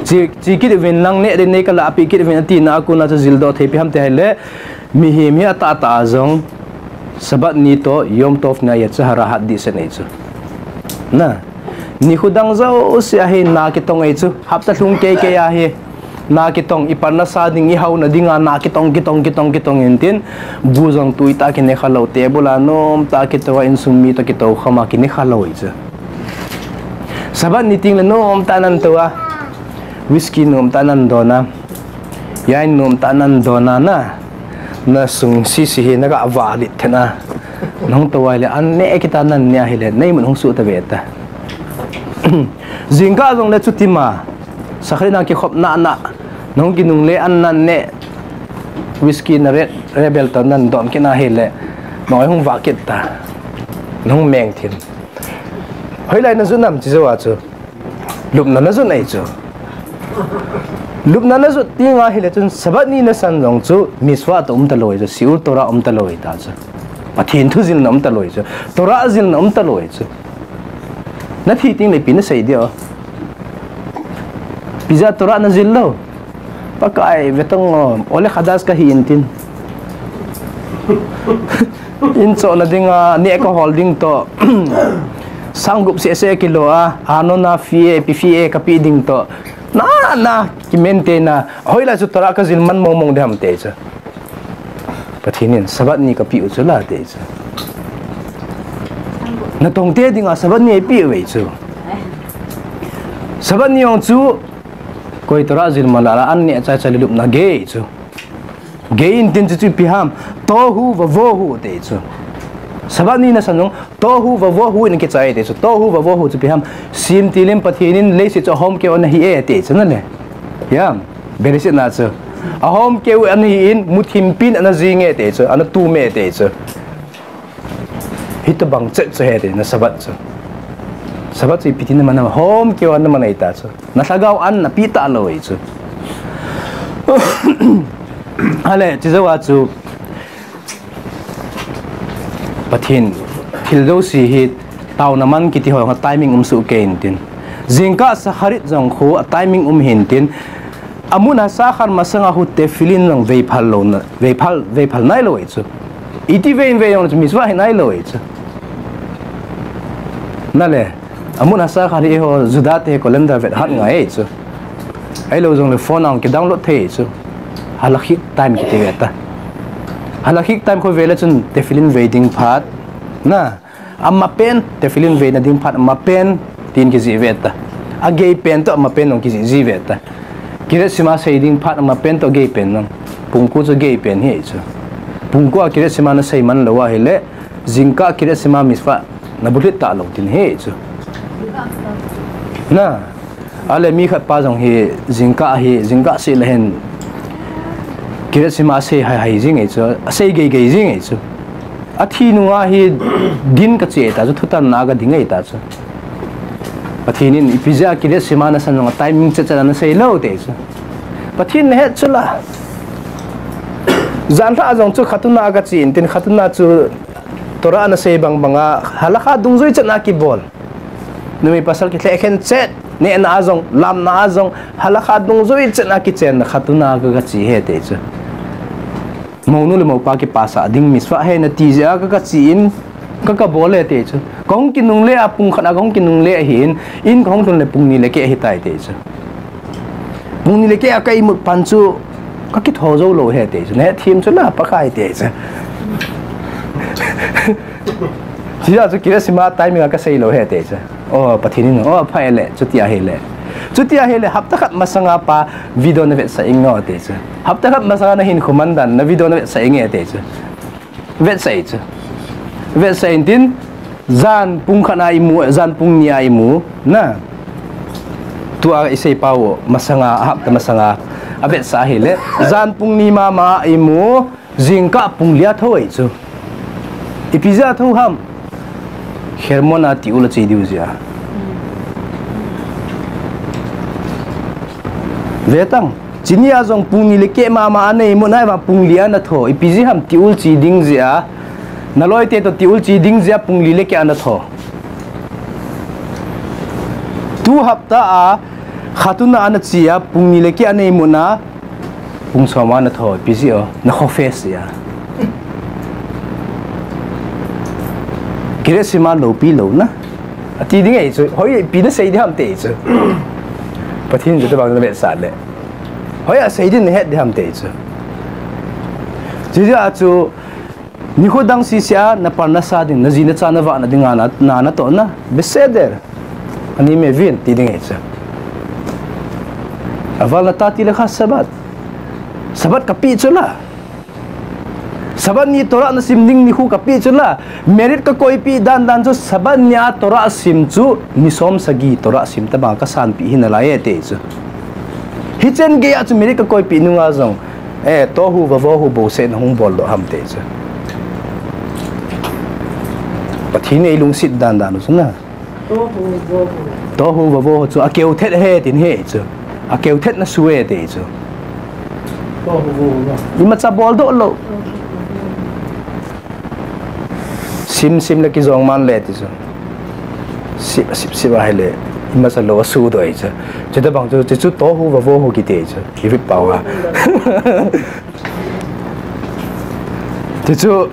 Che, che kit uvin lang neh ding nei kalahpeh kit uvin ati na a kon a chu jildoh thei pi ham ti ahile, mihem hi atahtah a jong Sabbath ni toh Yom Tov ni a Yetzer Hara hat dehset ahi chu. Na, nikho dang jouse a hi na kitong ahi chu, hapta lhung kei kei a hi na kitong, i parnasa ding, i haona ding a na kitong, kitong, kitong, kitong in tin, bu jong tui tah a kine khalou, table a nom tah a kitou a, insung mi toh kitou kham a kine khalou ahi chu. Sabbath ni teng le nom tah a nan tou a, whisky nom tah a nan don a, yain nom tah a nan don a na, na sung sisi hi na ga vah lit then a, nahung tou a ahile, an neh kit a nan neh ahile, na imut hung suh ta ve ta. Jingkah jong le chuti ma, sakharin a kikhop na na, nahung kinungle an nan neh, whisky na Red Rebel toh nan don kit na ahile, Nahung vah kit ta. Nahung meng thim. Hoilai najot nam ti jou a chu. Lupna najot ahi chu. Lupna najot teng ahile chun Sabbath ni nasan jong chu mitzvah toh um talou ahi chu. Shiur Torah um talou ahi ta chu. Pathen thu jilna um talou ahi chu. Torah jilna um talou ahi chu. Nathi teng le ipi nasei diu. Ipi jeh a Torah najil lou. Pakai, vetang o, ole khadash kahi intin. In chohna dinga, neh kahol ding toh. Sang gup seh seh kilo a, Arnon a fee e, ipi fee e, kapeh ding toh. Na, na, kimentena, hoilai chu Torah kajil man mong mong ding ham ti chu. Pathen in, Sabbath ni kapeh u chu la ti chu. Natong te dinga Sabbath ni eipeh u ahi chu. Sabbath ni jong chu, koi Torah jil man la, an neh chai chai le lupna gei chu. Gei intin chu chu ipi ham, tohu vavohu ti chu. Sabbath ni nasan jong, tohu vavohu in kichai ti chu. Tohu vavohu chu ipi ham, sim tilin Pathen in leiset chu ahomkeu ana hi e ti chu nale. Yam, Bereshit na chu. Ahomkeu ana hi in, muthim pin ana jing e ti chu, ana tum e ti chu. Hitobang chet chu ahi ti, na Sabbath chu. Sabbath chu ipi tin naman, homkeu a naman ahi ta chu. Na lhagao an napeh talou ahi chu. Ale, chujou a chu. Pathen, thil jouse hi taona man kiti ho, timing um soh kei intin. Jingkah shacharit jong khu, a timing um hi intin. Amud hashachar masanga khu tefillin jong vei phal lou na, vei phal, vei phal nailou ahi chu. Iti vei in vei jong chu mitzvah hi nailou ahi chu. Nale, Amud hashachar hi eiho Juda te calendar vet hat ngai ahi chu. Ahilou jongle phone a hung kidownload thei ahi chu. Halachic time kiti ve ta. Halachic time khu vele chun tefillin vei ding phat. Na, Amapen, tefillin veina ding phat amapen, tin kijih ve ta. Agei pen toh amapen jong kijih ji ve ta. Kiryat shema sei ding phat amapen toh agei pen jong. Pung ko chu agei pen hi chu. Pung ko a kiryat shema nasei man lou ahile, jingkah kiryat shema mitzvah nabulhit talou tin hi chu. Na. Ale mi khat pa jong hi jingkah hi, jingkah seh le hin kiryat shema asei hai hai jing ahi chu, asei gei gei jing ahi chu. Athi nunga hi din kache ta chu, thutanna kading ahi ta chu. Pathen in ipi jeh a kiryat shema nasan jong a timing chet chet a nasei lou ti chu. Pathen nahet chu la. Jan lhah jong chu khatuna kache intin khatuna chu Torah nasei bang banga halakha dungjui chet a kibol. Numei pasal kilhekhen chet, nehna a jong, lamna a jong, halakha dungjui chet a kichenna khatuna ka, kache ahi ti chu. Mounu le moupa kipasah ding mitzvah ahi nati jeh a ka, kache in, ka, kabol ahi ti chu. Kahung kinungle a pung khat a kahung kinungle ahin, in kahung lhun le pung ni le keh ahitai ti chu. Pung ni le keh a ka imut pan chu kakitho jou lou ahi ti chu. Nahet them chu la Pakai ti chu. Chujeh chu kiryat shema timing a kasei lou ahi ti chu. O, Pathen in, o, pha e le, chuti ahile. Chuti ahile, hapta khat masanga pa video navetsah inge ti chu. Hapta khat masanga nahinkho man dan, na video navetsah inge ti chu. Vetsah e chu. Vetsah intin, jan pung khat a imu, jan pung ni a imu, na. Tua isei pau masanga, hapta masanga, avetsah ahile. Jan pung ni mama a imu, jingkah pung li a thou ahi chu. Ipi jeh a thou ham. Hermon a tiul ache diu jeh a. Vetang. Chuni a jong pung ni le keh mama a ana imu nai vang pung li a ana tho. Ipi jeh ham tiul che ding jeh a. Naloi te toh tiul che ding jeh a pung li le keh ana tho. Tu hapta a khatuna ana che a pung ni le keh ana imu na pung som a ana tho. Ipi jeh o na kho face a. Kiryat shema loupi lou na. Ati ding ahi chu. Hoi ipi nasei ding ham ti chu. Pathen chu tobang navetsah le. Hoi asei din nahet ding ham ti chu. Chujeh a chu, nikho dang sese a, na parnasa ding, naji nacha navahna dinga na, na, natohna, בסדר. Ani uvin, ti ding ahi chu. אבל נתתי לך שבת. Sabbath kapeh chu la. Sabbath ni Torah nasim ding nikho kapeh chu la. Merit kakoipeh dan dan chu Sabbath ni a Torah sim chu ni som sagi Torah sim tobang kasanpeh hi nalai e ti chu. Hichen gei a chu merit kakoipeh nunga jong, e, tohu vavohu bouseh nahung boldoh ham ti chu. Pathen in eilungset dan dan u chu na. Tohu vavohu. Tohu vavohu chu akeu thet ahi tin ahi chu. Akeu thet na su ahi ti chu. Tohu vavohu. Imacha boldoh lou. Sim sim le kijong man le ti chu. Sip sip sip ahile. Imacha lou asudoh ahi chu. Chuti bang chu, chu chu tohu vavohu kiti chu. Ivit pao a. Ti chu.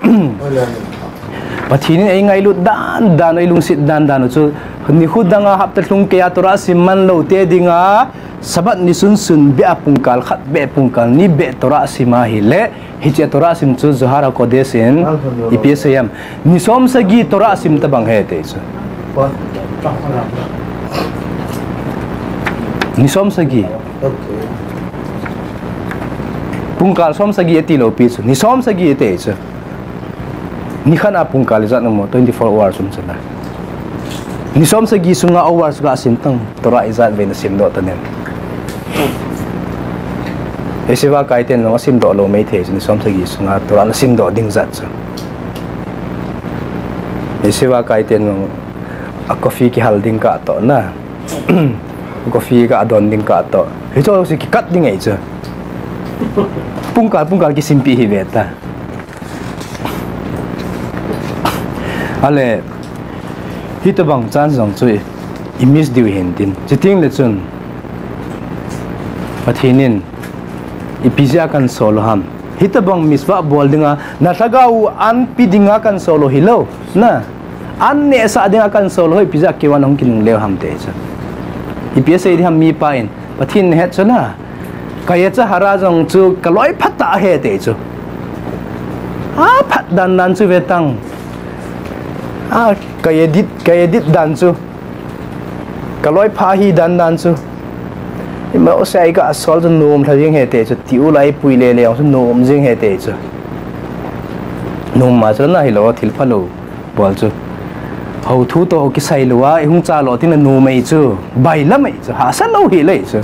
Pathen in eingailut dan dan, eilungset dan dan u chu, nikho dang a hapta lhung keiya Torah sim man lou te dinga, Sabbath ni sun sun beh a pungkal khat beh pungkal ni beh Torah sim ahile, hiche Torah sim chu Zohar HaKodesh in ipi asei em. Ni som sagi Torah sim tabang ahi ti chu. Ni som sagi. Pungkal som sagi ati lou pi chu. Ni som sagi ati chu. Nikhat a pungkal ijat um mo, twenty-four hours um chu na. Ni som sagi sunga hours ga sim tang, Torah ijat vei na simdoh ta nem. Yeshiva kai ten jong asimdoh lou maithei chu, ni som sagi sunga Torah na simdoh ding jat chu. Yeshiva kai ten jong a coffee kihal ding kah toh na. Coffee kah don ding kah toh. Hiche jouse kikat ding ahi chu. Pungkal, pungkal kisimpi hi ve ta. Ale, hitobang chan jong chu i, i miss diu hin tin. Chuteng le chun, Pathen in, ipi jeh a kahin sol u ham. Hitobang mitzvah bol dinga, na lhagao u an pe dinga kahin sol u hilou. Na, an nehsah dinga kahin sol u, ipi jeh a keiho a hung kinungle u ham ti chu. Ipi asei ding ham mipa in, Pathen in ahet chu na. Ka yetzer hara jong chu ka loi phatah ahi ti chu. Aphat dan dan chu ve tang. A, ka yedit, ka yedit dan chu. Ka loi pha hi dan dan chu. Ima osei ka asol chu nom lha jing ahi ti chu. Tiul a ipui le le jong chu nom jing ahi ti chu. Nom ma chu na hilou, thil phalou. Bol chu. Hou thu toh kisai lou a, i hung cha lou tin a nom ahi chu. Bailam ahi chu. Hahsa lou hel ahi chu.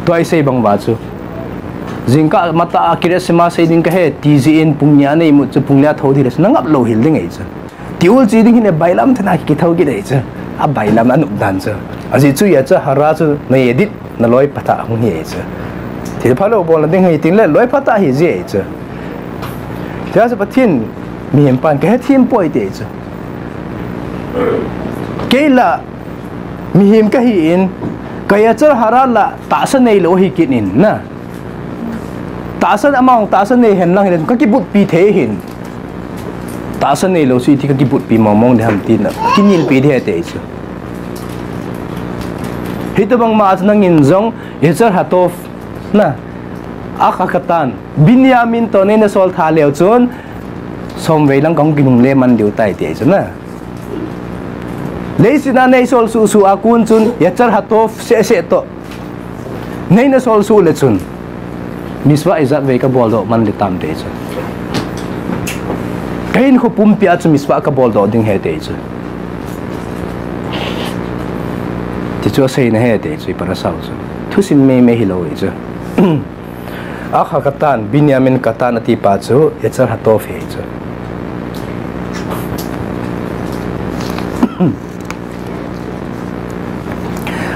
Tua isei bang uva chu. Jingkah matah a Kiryat Shema sei ding kahi, ti jeh in pung ni a nei mut chu pung li a thou ding le chu na ngap lou hel ding ahi chu. Tiul chi ding hin e bailam tah a kithou kit ahi chu. A bailam a nop dan chu. Ajeh chu yetzer hara chu na yedit na loi phatah hung hi ahi chu. Thil phalou bolna ding ahi tin le loi phatah hi ji ahi chu. Tia chu Pathen mihem pan ka hethem poi ti chu. Kei la mihem kahi in, ka yetzer hara la tahsa neilou ahi kit in na. Tahsa amang tahsa nei hen lang hin ka kibutpi thei hin. Tahsa neilou chu iti ka kibutpi mong mong ding ham tin na. Kinelpi ding ahi ti chu. Hitobang ma chu nangin jong yetzer hatov na. Ach hakatan. Binyamin toh nei na sol tha leu chun, som vei lang kahung kinungle man diu tai ti ahi chu na. Leiset a nei sol suh suh a kon chun, yetzer hatov seh seh toh. Nei na sol suh le chun, mitzvah ijat vei ka boldoh man ding tam ti ahi chu. Ka hinkho pumpi a chu mitzvah ka boldoh ding ahi ti ahi chu. Ti chu asei na ahi ti ahi chu, i parasha u chu. Thusim mei mei hilou ahi chu. Ach hakatan, Binyamin katan ati pa chu, yetzer hatov ahi chu.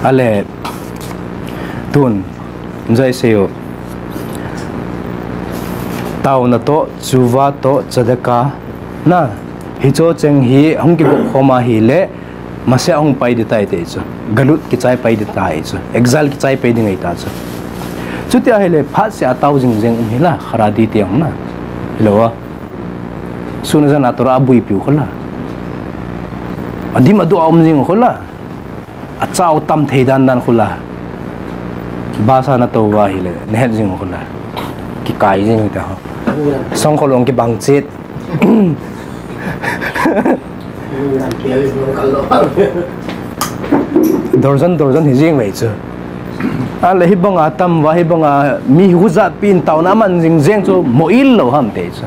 Ale, tun, jai sei u. Taona toh, tshuva toh, tzedakah, na, hicho cheng hi, hung kibol khom ahile, Mashiach ahung pai ding tai ti chu. Galut kichai pai ding tai chu. Exile kichai pai ding ahi ta chu. Chuti ahile phat seh a tao jing jeng um hila, Haredi te ahung na. Hilou a. Sun a jan a Torah a buipiu khu la. Adim adoh a um jing khu la. Achao tam thei dan dan khu la. Basa na tou va hile. Na het jing khu la. Kikai jing ta ho. Song kholong kibang chet. Dorjan, dorjan hi jing vei chu. Ale hibanga tam va, hibanga mi hijat pi in taona man jing jeng chu moil lou ham ti chu.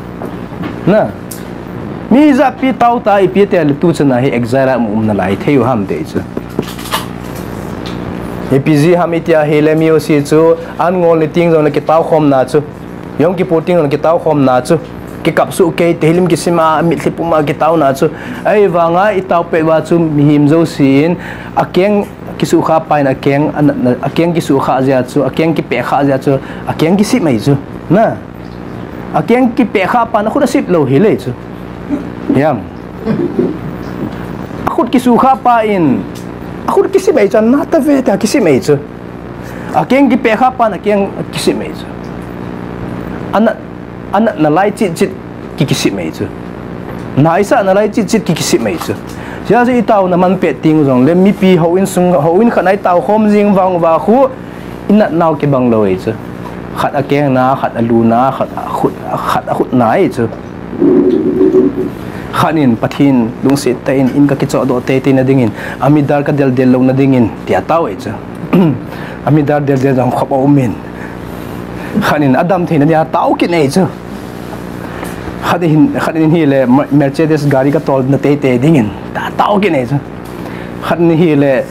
Na. Mi hijat pi tao ta ipi ti le tu chana hi exile a um na lai thei u ham ti chu. Ipi jeh ham iti ahile mi jouse chu an ngol ni teng jong le kitao khom na chu. Yom Kippur teng jong le kitao khom na chu. kikap soh kei, Tehillim kisim a, mitlhi pum a kitaona chu. Ahivanga itao pet uva chu mihem jousen, akeng kisukha pa in akeng, anatna, akeng kisukha jeh a chu, akeng kipeh kha jeh a chu, akeng kisip mai chu. Na. Akeng kipeh kha pa in akhut asip lou hile chu. Hiam. Akhut kisukha pa in, akhut kisip mai chu, nata ve tia kisip mai chu. Akeng kipeh kha pa in akeng kisip mai chu. Anat, anatna lai chitchit ki, kisip mai chu. Na isahna lai chitchit ki, kisip mai chu. Hijeh a chu itaona man pet teng jongle mipi houin sung, houin khat a itao khom jing vang uva khu, inatnau kibang lou ahi chu. Khat akeng na, khat alu na, khat akhut, khat akhut na ahi chu. Khat in Pathen lungset tah in, in kakichohdoh teitei na dingin, amitdar kadeldel louna dingin, tia tao ahi chu. Amitdar deldel jong khop aumin. Khat in adam theina dia tao kit ahi chu. Khat in, khat in hile Mer-, Mercedes gari katolna teitei dingin, ta tao kit ahi chu. Khat in hile,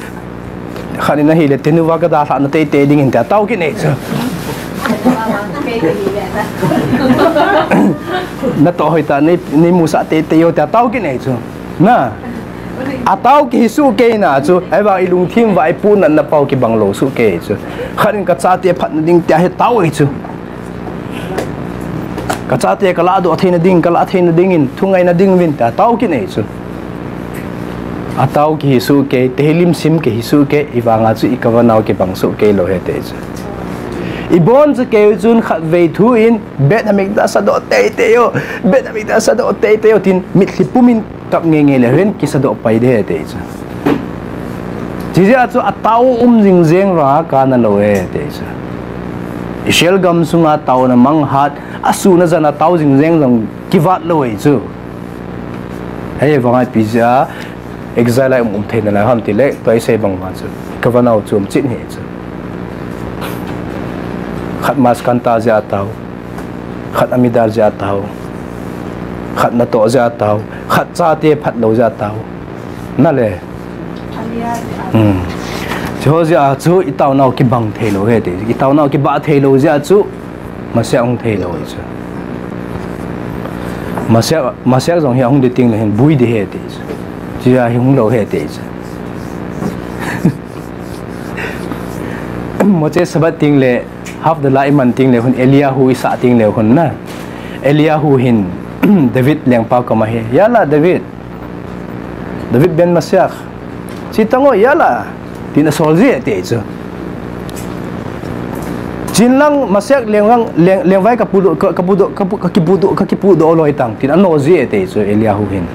khat in ahile Tecnova kadalhahna teitei dingin, tia tao kit ahi chu. Natoh hoitah nei, neimusah teitei o, tia tao kit ahi chu. Na. Atao kihi soh kei na chu, ahivang ilungthim uva ipohnatna pau kibang lou soh kei chu. Khat in kachate phatna ding tia hi tao ahi chu. Kachate kalah doh theina ding, kalah theina dingin, thungaina ding uvin tia tao kit ahi chu. Atao kihi soh kei, Tehillim sim kihi soh kei, ahivanga chu ikavanau kibang soh kei lou ahi ati chu. Ibon chu kei chun khatvei thu in, Beit Hamikdash sadoh teitei o, Beit Hamikdash sadoh teitei o tin, mitlhi pum in kap ngeingei leu hen kisadoh pai ding ahi ti chu. Hijeh a chu atao um jing jeng vanga kana lou ahi ti chu. Israel gamsunga taona manghat, asun ajan a tao jing jeng jong kivat lou ahi chu. Ahivanga ipi jeh a exile a um, um theina lai ham tile, tua isei bang uva chu, kavanau chom chet ahi chu. Khat maskanta jeh a tao, khat amitdar jeh a tao, khat natoh jeh a tao, khat chate phat lou jeh a tao. Nale. Hmm. Chuho jeh a chu itaonau kibang thei lou ahi ti. Itaonau kibah thei lou jeh a chu Mashiach hung thei lou ahi chu. Mashiach, Mashiach jong hi ahung ding tengle hin bui ding ahi ti chu. Chuti a hi hung lou ahi ti chu. Motzei Shabbat tengle, Havdalah iman tengle khun, Eliyahu isah tengle khun na. Eliyahu hin David lengpa koma hi, "Yalla David, David ben Mashiach, che tang o, yalla," tin asol ji ahi ti chu. Chenlang Mashiach leng, leng, lengvai kapudoh, ka, kapudoh, kapu, kakipudoh, kakipudoh loi tang, tin ano ji ahi ti chu Eliyahu hin.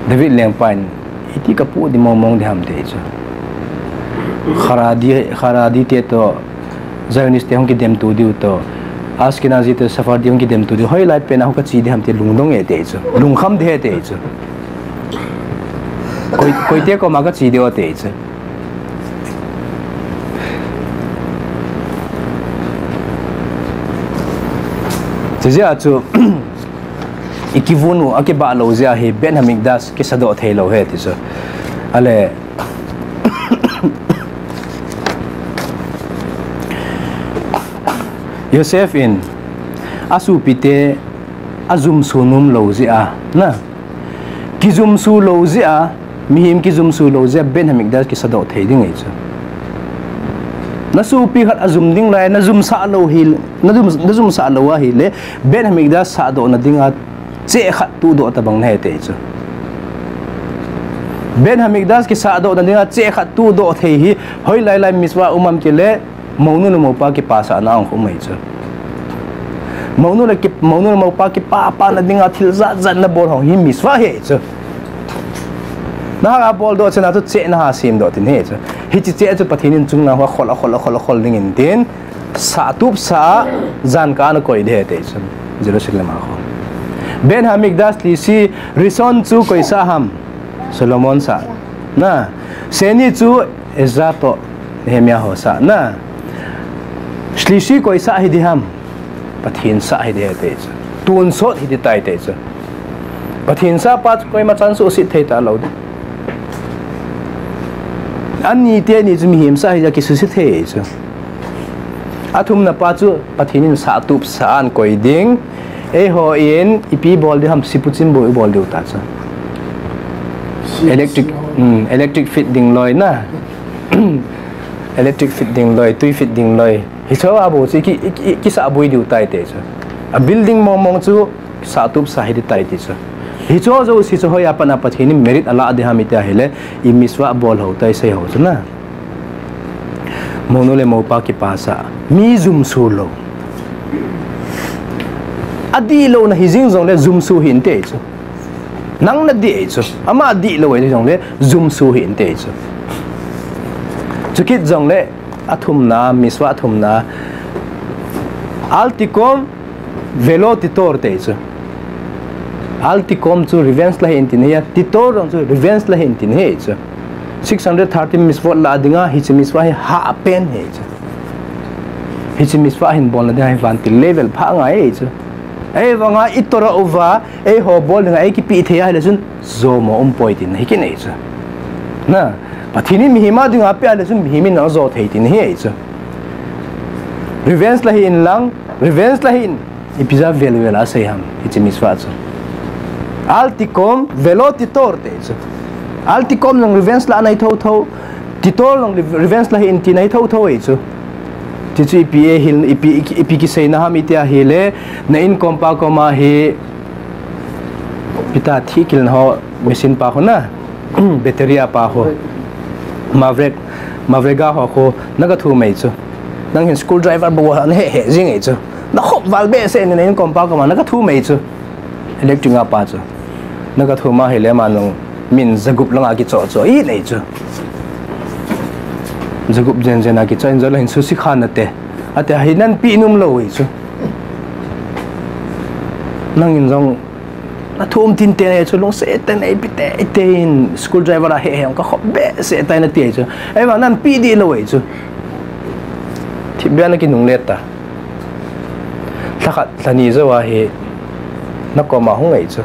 David lengpa in, "Iti kapu ding mong mong ding ham," ti chu. Haredi, Haredi te toh, Zionist te hung kidemto diu toh, Ashkenazi te Sephardi hung kidemto diu, hoilai pen a hung kache ding ham ti lungdong ahi ti chu. Lungkham ding ahi ti chu. Koi, koite koma kache ding o ti chu. Hijeh a chu, ikivun u akibah lou jeh a hi Beit Hamikdash kisadoh thei lou ahi ti chu. Ale, Yosef in asopite ajumso nom lou jeh a, na, kijumso lou jeh a, mihem kijumso lou jeh a Beit Hamikdash kisadoh thei ding ahi chu. Nasopi khat ajum ding lai, najumsah lou hi, najum, najumsah lou ahile, Beit Hamikdash sahdohna dinga cheh khat tuhdoh tabang nahi ti chu. Beit Hamikdash kisahdohna dinga cheh khat tuhdoh thei hi, hoilai lai mitzvah um am tile, mounu le moupa kipasahna a um ahi chu. Mounu le ki, mounu le moupa kipapana dinga thil jat jat nabol ho hi mitzvah ahi chu. Naha boldoh chana chu cheh naha semdoh tin ahi chu. Hiche cheh chu Pathen in chungnung a khol, akhol, akhol, akhol dingin tin, sahtupsah a, jankah a nakoi ding ahi ti chu. Jerusalem a khu. Beit Hamikdash Shlishi, Rishon chu koi sah ham? Solomon sah. Na, Sheni chu Ezra toh Nehemiah ho sah. Na, Shlishi koi sah hiding ham? Pathen sah hiding ahi ti chu. Tonsot hiding tai ti chu. Pathen sah pa chu koima chan suhset thei talou ding. Ani te ni chu mihem sah hijeh a kisuhset thei chu. Athumna pa chu Pathen in sahtupsah a ahin koi ding. Eiho in ipi bol diu ham, sipuchin bou ibol diu ta chu. Electric, hmm, electric fit ding loi na. Electric fit ding loi, tui fit ding loi. Hicho a bou chu ki, ki, kisah boi diu tai te chu. A building mong mong chu sah tup sa hi di tai ti chu. Hicho jouse chu hoiya pat a Pathen in merit ala di ham iti ahile, i mitzvah bol ho tai sei ho chu na. Monu le mopa kipasah. Mi jumsu lou. Adih lou na hi jing jongle jumsu hih inte chu. Nang nadih e chu. Ama adih lou e jongle jumsu hih inte chu. Chukit jongle athumna, mitzvah athumna. Al tikom velo titor te chu. Al tikom chu revenge la hih in tin ahi a, titor jong chu revenge la hih in tin ahi chu. Six hundred thirteen mitzvot la dinga, hiche mitzvah hi hahpen ahi chu. Hiche mitzvah hin bolna dinga hi vantil level pha ngai ahi chu. Ahivanga i Torah uva, eiho bol dinga eikipeh thei ahile chun, jomo umpoi tin ahi kit ahi chu. Na, Pathen in mihem a dinga apeh ahile chun, mihem in ajo thei tin ahi chu. Revenge la hih in lang, revenge la hih in. Ipi jeh a vel vel a asei ham, hiche mitzvah chu. Al tikom velo titor te chu. Al tikom jong revenge la ahi thotho, titor jong re-, revenge la hih in tina ahi thotho ahi chu. Ti chu ipi eihil, ipi, ipi kiseina ham iti ahile, na inkom pa koma hi, ipi ti thikilna ho machine pa ho na, battery a pa ho. Maverick, Maverick a ho ho, naga thum ahi chu. Nang hin screw driver bou ana he he jing ahi chu. Nakhop val behseh in na inkom pa koma naga thum ahi chu. Electric a pa chu. Naga thum ahile ama nung min jagup langa kicho cho in ahi chu. Jagup jen jen a kicho in jong la hin susi khan nate. Ati ahi nanpeh nom lou ahi chu. Nangin jong nathum tin te ahi chu lungset tah in eipe tei tei in screw driver a he he jong kakhop behseh tai nati ahi chu. Ahivang nanpeh dih lou ahi chu. Thipbeh a nakinungle ta. Lhakhat lhani jou a hi nakoma hung ahi chu.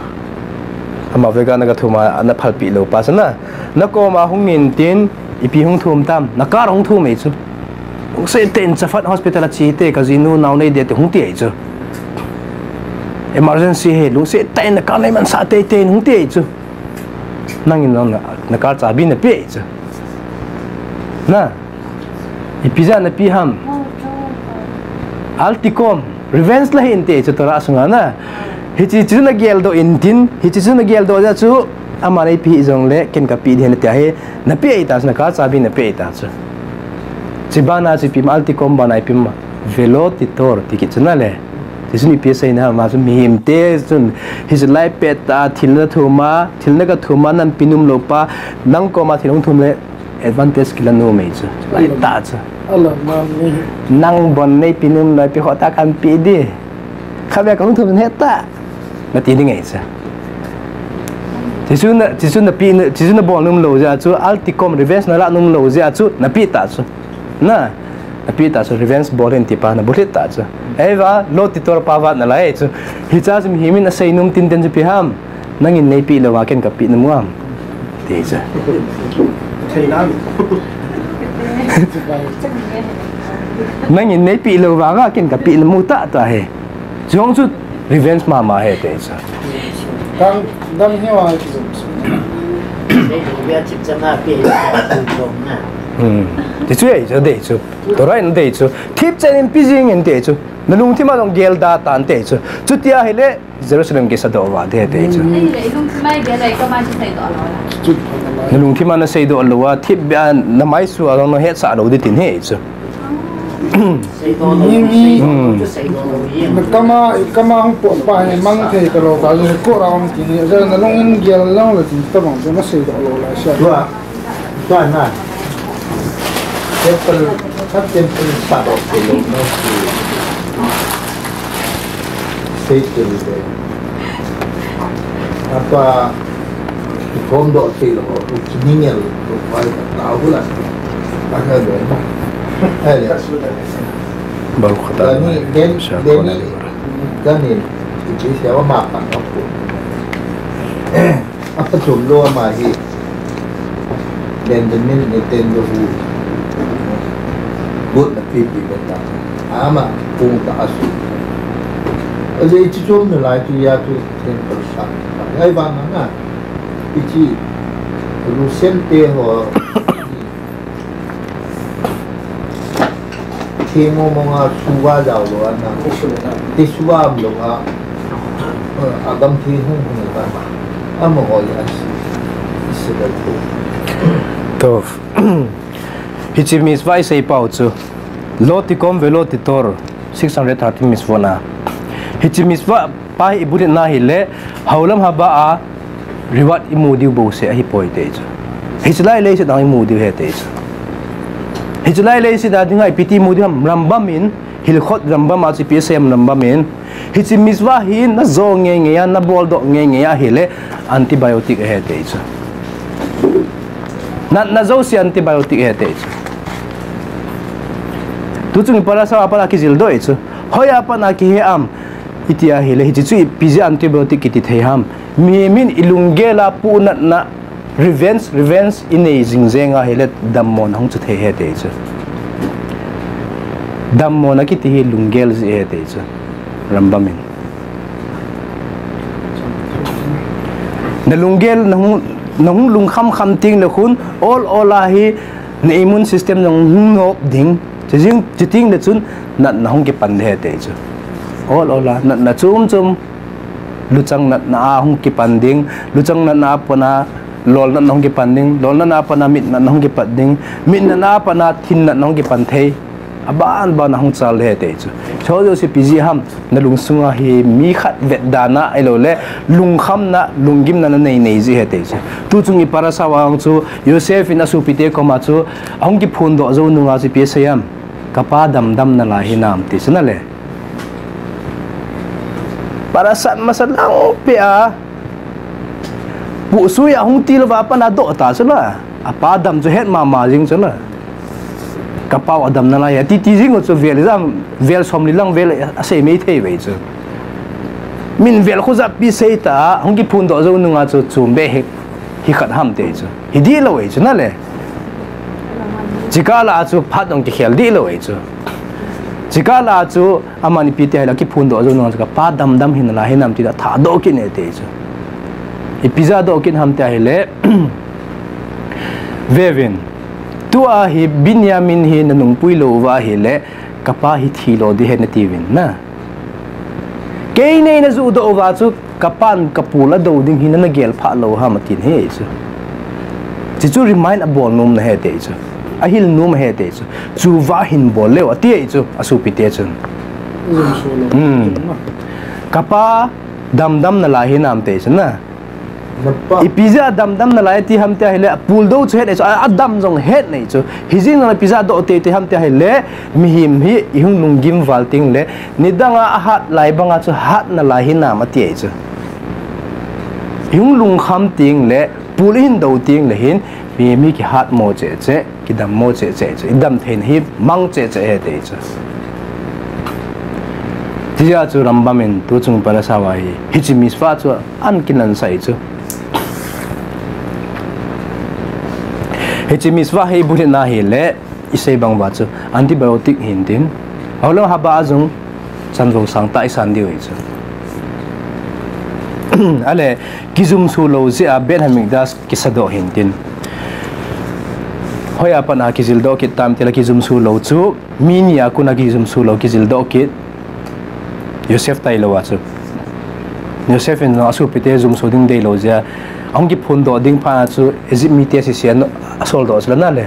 Ama Maverick a naga thum a naphalpeh lou pa chu na. Nakoma hung in tin ipi hung thum tam, na car hung thum ahi chu. Lungset tah in Chaffetz Hospital a che te, kajinu nao nei ding ati hung ti ahi chu. Emergency ahi, lungset tah in na car neimansah tei tei in hung ti ahi chu. Nangin jong na, na car chabi napeh ahi chu. Na, ipi jeh a napeh ham. Al tikom, revenge la hih inte chu Torah sunga na. Hiche chu nageldoh in tin, hiche chu nageldoh jeh chu, aman eipeh hih jongle, ken kapeh ding ahi nati ahi, napeh ahi ta chu, na car chabi napeh ahi ta chu. Hiche bana chu ipi ham, al tikom bana ipi ham, velo titor ti kit chu na le. Tichun ipi aseina ham, ama chu mihemte chun, hiche lai pet a, thil nathum a, thil naga thum a, nanpeh nom lou pa, nang koma thil hung thum le, advantage kila nom ahi chu. Lai ta chu. Ala, man ni. Nang bon neipe nom lou, ipi ho ta kanpeh ding. Khatvei kahung thum het ta. Nati ding ahi chu. Tichun na, tichun napeh, tichun nabol nom lou jeh a chu, al tikom revenge nala nom lou jeh a chu, napeh ta chu. Na, napeh ta chu, revenge bol in ti pa nabulhit ta chu. Ahivang, lo titor pa vat nalai chu. Hiche chu mihem in asei nom tin ten chu ipi ham. Nangin neipeh lou vanga ken kapeh nom u ham. Ti chu. Nangin neipeh lou vanga ken kapeh nom u tah tah ahi. Chujong chu revenge mama ahi ti chu. Kang dam hi wa ki jum. Dei du bia chip chana pe. Hmm. Ti chu ahi chu dei chu. Torah in dei chu. Thip chen in pe jing in ti chu. Nalungthim a jong gel da tan ti chu. Chuti ahile Jerusalem kisadoh uva ding ahi ti chu. Ahile, ilungthim a gel a ikoma chu seidoh lou la. Chu pha na lai. Nalungthim a naseidoh lou a, thipbeh a namaisu a jong nahetsah lou ding tin ahi chu. Seidoh lou, mi, mi, seidoh lou, seidoh lou, ye. Nakama, ikama hung pot pa hi mang thei talou ta, je ko ra hung ti ni, je nalung in gel lou le tin tabang chu naseidoh lou la sia. Tua, tua na. Temple, sub temple sadoh thei lou na. Seitel le. Apa, ikom doh thei lou, u chiningel, u pai ta hula. Aka doh. Hele. Baruch atah Adonai, Dani, Dani, Dani, Dani, uchi siya wa ma pa ko. Apa chum lo ma hi. Benjamin Netanyahu. Good na pipi beta. Ama kung ta asu. Ahi chu chom nalai chu ya chu theng ko sa. Ahivang na. Hiche Russian te ho theng mo mo nga suva jao lou ana. Te suva umlou a. Agam theng hung hung ka. Amaho ya. Isi ba. To. Hiche mitzvah isei pau chu. Lo tikom velo titor, six hundred thirteen mitzvot na. Hiche mitzvah pa hi ibulhit na hile, haolam haba a reward imu diu bouseh ahipoi ti chu. Hiche lai leiset a imu diu ahi ti chu. Hiche lai leiset a dinga ipi ti imu diu ham, Rambam in, Hilchot Rambam a chu ipi asei ham Rambam in. Hiche mitzvah hi najo ngei ngei a, nabol doh ngei ngei a hile, antibiotic ahi ti chu. Natna jouse antibiotic ahi ti chu. Tuchung parasha a pat a kijil doh ahi chu. Hoiya pat a kihe ham, iti ahile, hiche chu ipi jeh a antibiotic kiti thei ham. Mihem in ilunggel a puh natna, revenge, revenge inei jing jeng a hile, dammo na hung chu thei ahi ti chu. Dammo na kiti hi lunggel jeh ahi ti chu. Rambam in. Nalunggel, nahung, nahung lungkham kham teng le khun, ol ol a hi, na immune system jong hung nop ding. Chujing, chuteng le chun, natna hung kipan ding ahi ti chu. Ol ol a, natna chom chom, luchang natna a hung kipan ding, luchang natna a pat a, lol natna hung kipan ding, lol natna a pat a, mit natna hung kipan ding, mit natna a pat a, thin natna hung kipan thei. Aban ban a hung chal ding ahi ti chu. Hiche jouse ipi jeh ham, nalungsung a hi mi khat vetda na, ahilou le, lungkhamna, lunggimna nanei nei jeh ahi ti chu. Tuchung iparasha a chu, Yosef in asopi te koma chu, ahung kiphondoh jou nunga chu ipi asei ham. Kapa damdam nalai hinam ti chu na le. Parasha masa lang peh a. Puhsui a hung til uva pat a doh ta chu la. Apa dam chu het mama jing chu la. Kapa u adam nalai, ati ti jing u chu vel jam, vel som li lang vel asei mai thei ve chu. Min vel khu jap pi sei ta, hung kiphondoh jou nunga chu chom be hi, hi khat ham ti chu. Hi dih lou e chu na le. Chikah la chu phat dong kikhel dih lou e chu. Chikah la chu aman ipi ti ahile kiphondoh jou nunga chu kapa damdam hinalai hinam ti da thadoh kit e ti chu. Ipi jeh a doh kit ham ti ahile. Vevin. Tua hi Binyamin hi nanungpui lou uva ahile kapa hi thi lo ding ahi nati uvin na. Kei nei najuh doh uva chu, kapan kapul a do ding hi nana gel phah lou ham atin ahi chu. Chuchu remind abol nom na ahi ti chu. Ahil nom ahi ti chu. Chu va hin bol leu ati ahi chu, asopi te chun. Jumsu lou. Hmm. Kapa damdam nalai hinam ti chu na. Ipi jeh a damdam nalai ti ham ti ahile, apul do chu het nei chu, a, adam jong het nei chu. Hijing jong ipi jeh a doh teitei ham ti ahile, mihem hi ihung lunggim val teng le, nidang a ahat lai banga chu hat nalai hinam ati ahi chu. Ihung lungkham teng le, pul ihin do teng le hin, mihem hi kihat mo cheh cheh. Kidam mo cheh cheh chu, idam theina hi mang cheh cheh ahi ti chu. Tia chu Rambam in tuchung parasha a hi, hiche mitzvah chu ana kilansah ahi chu. Hiche mitzvah hi ibulhit na ahile, isei bang uva chu, antibiotic hintin. Ahilou le haba a jong, chanvou sangtah isan diu ahi chu. Ahile, kijumsu lou jeh a Beit Hamikdash kisadoh hintin. Hoiya pat a kijildoh kit tam tile kijumsu lou chu, mi ni a kon a kijumsu lou kijildoh kit. Yosef tailou a chu. Yosef in asopi te jumsu ding deilou jeh a. Ahung kiphondoh ding phat a chu, Egypt mite sese a asoldoh chu la na le.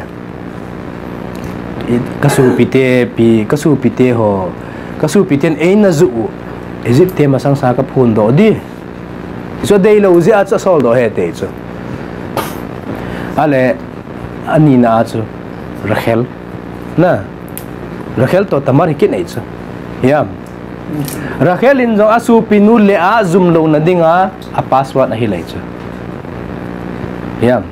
I, kasopi te, pi, kasopi te ho, kasopi ten eina juh u, Egypt te masang sanga kaphondoh ding. Chu deilou jeh a chu asoldoh ahi ti chu. Ahile, ani na a chu, Rachel. Na, Rachel toh Tamar hi kit nei chu. Hiam. Rachel in jong asopi nu Leah jum louna dinga, a password ahi lai chu. Hiam.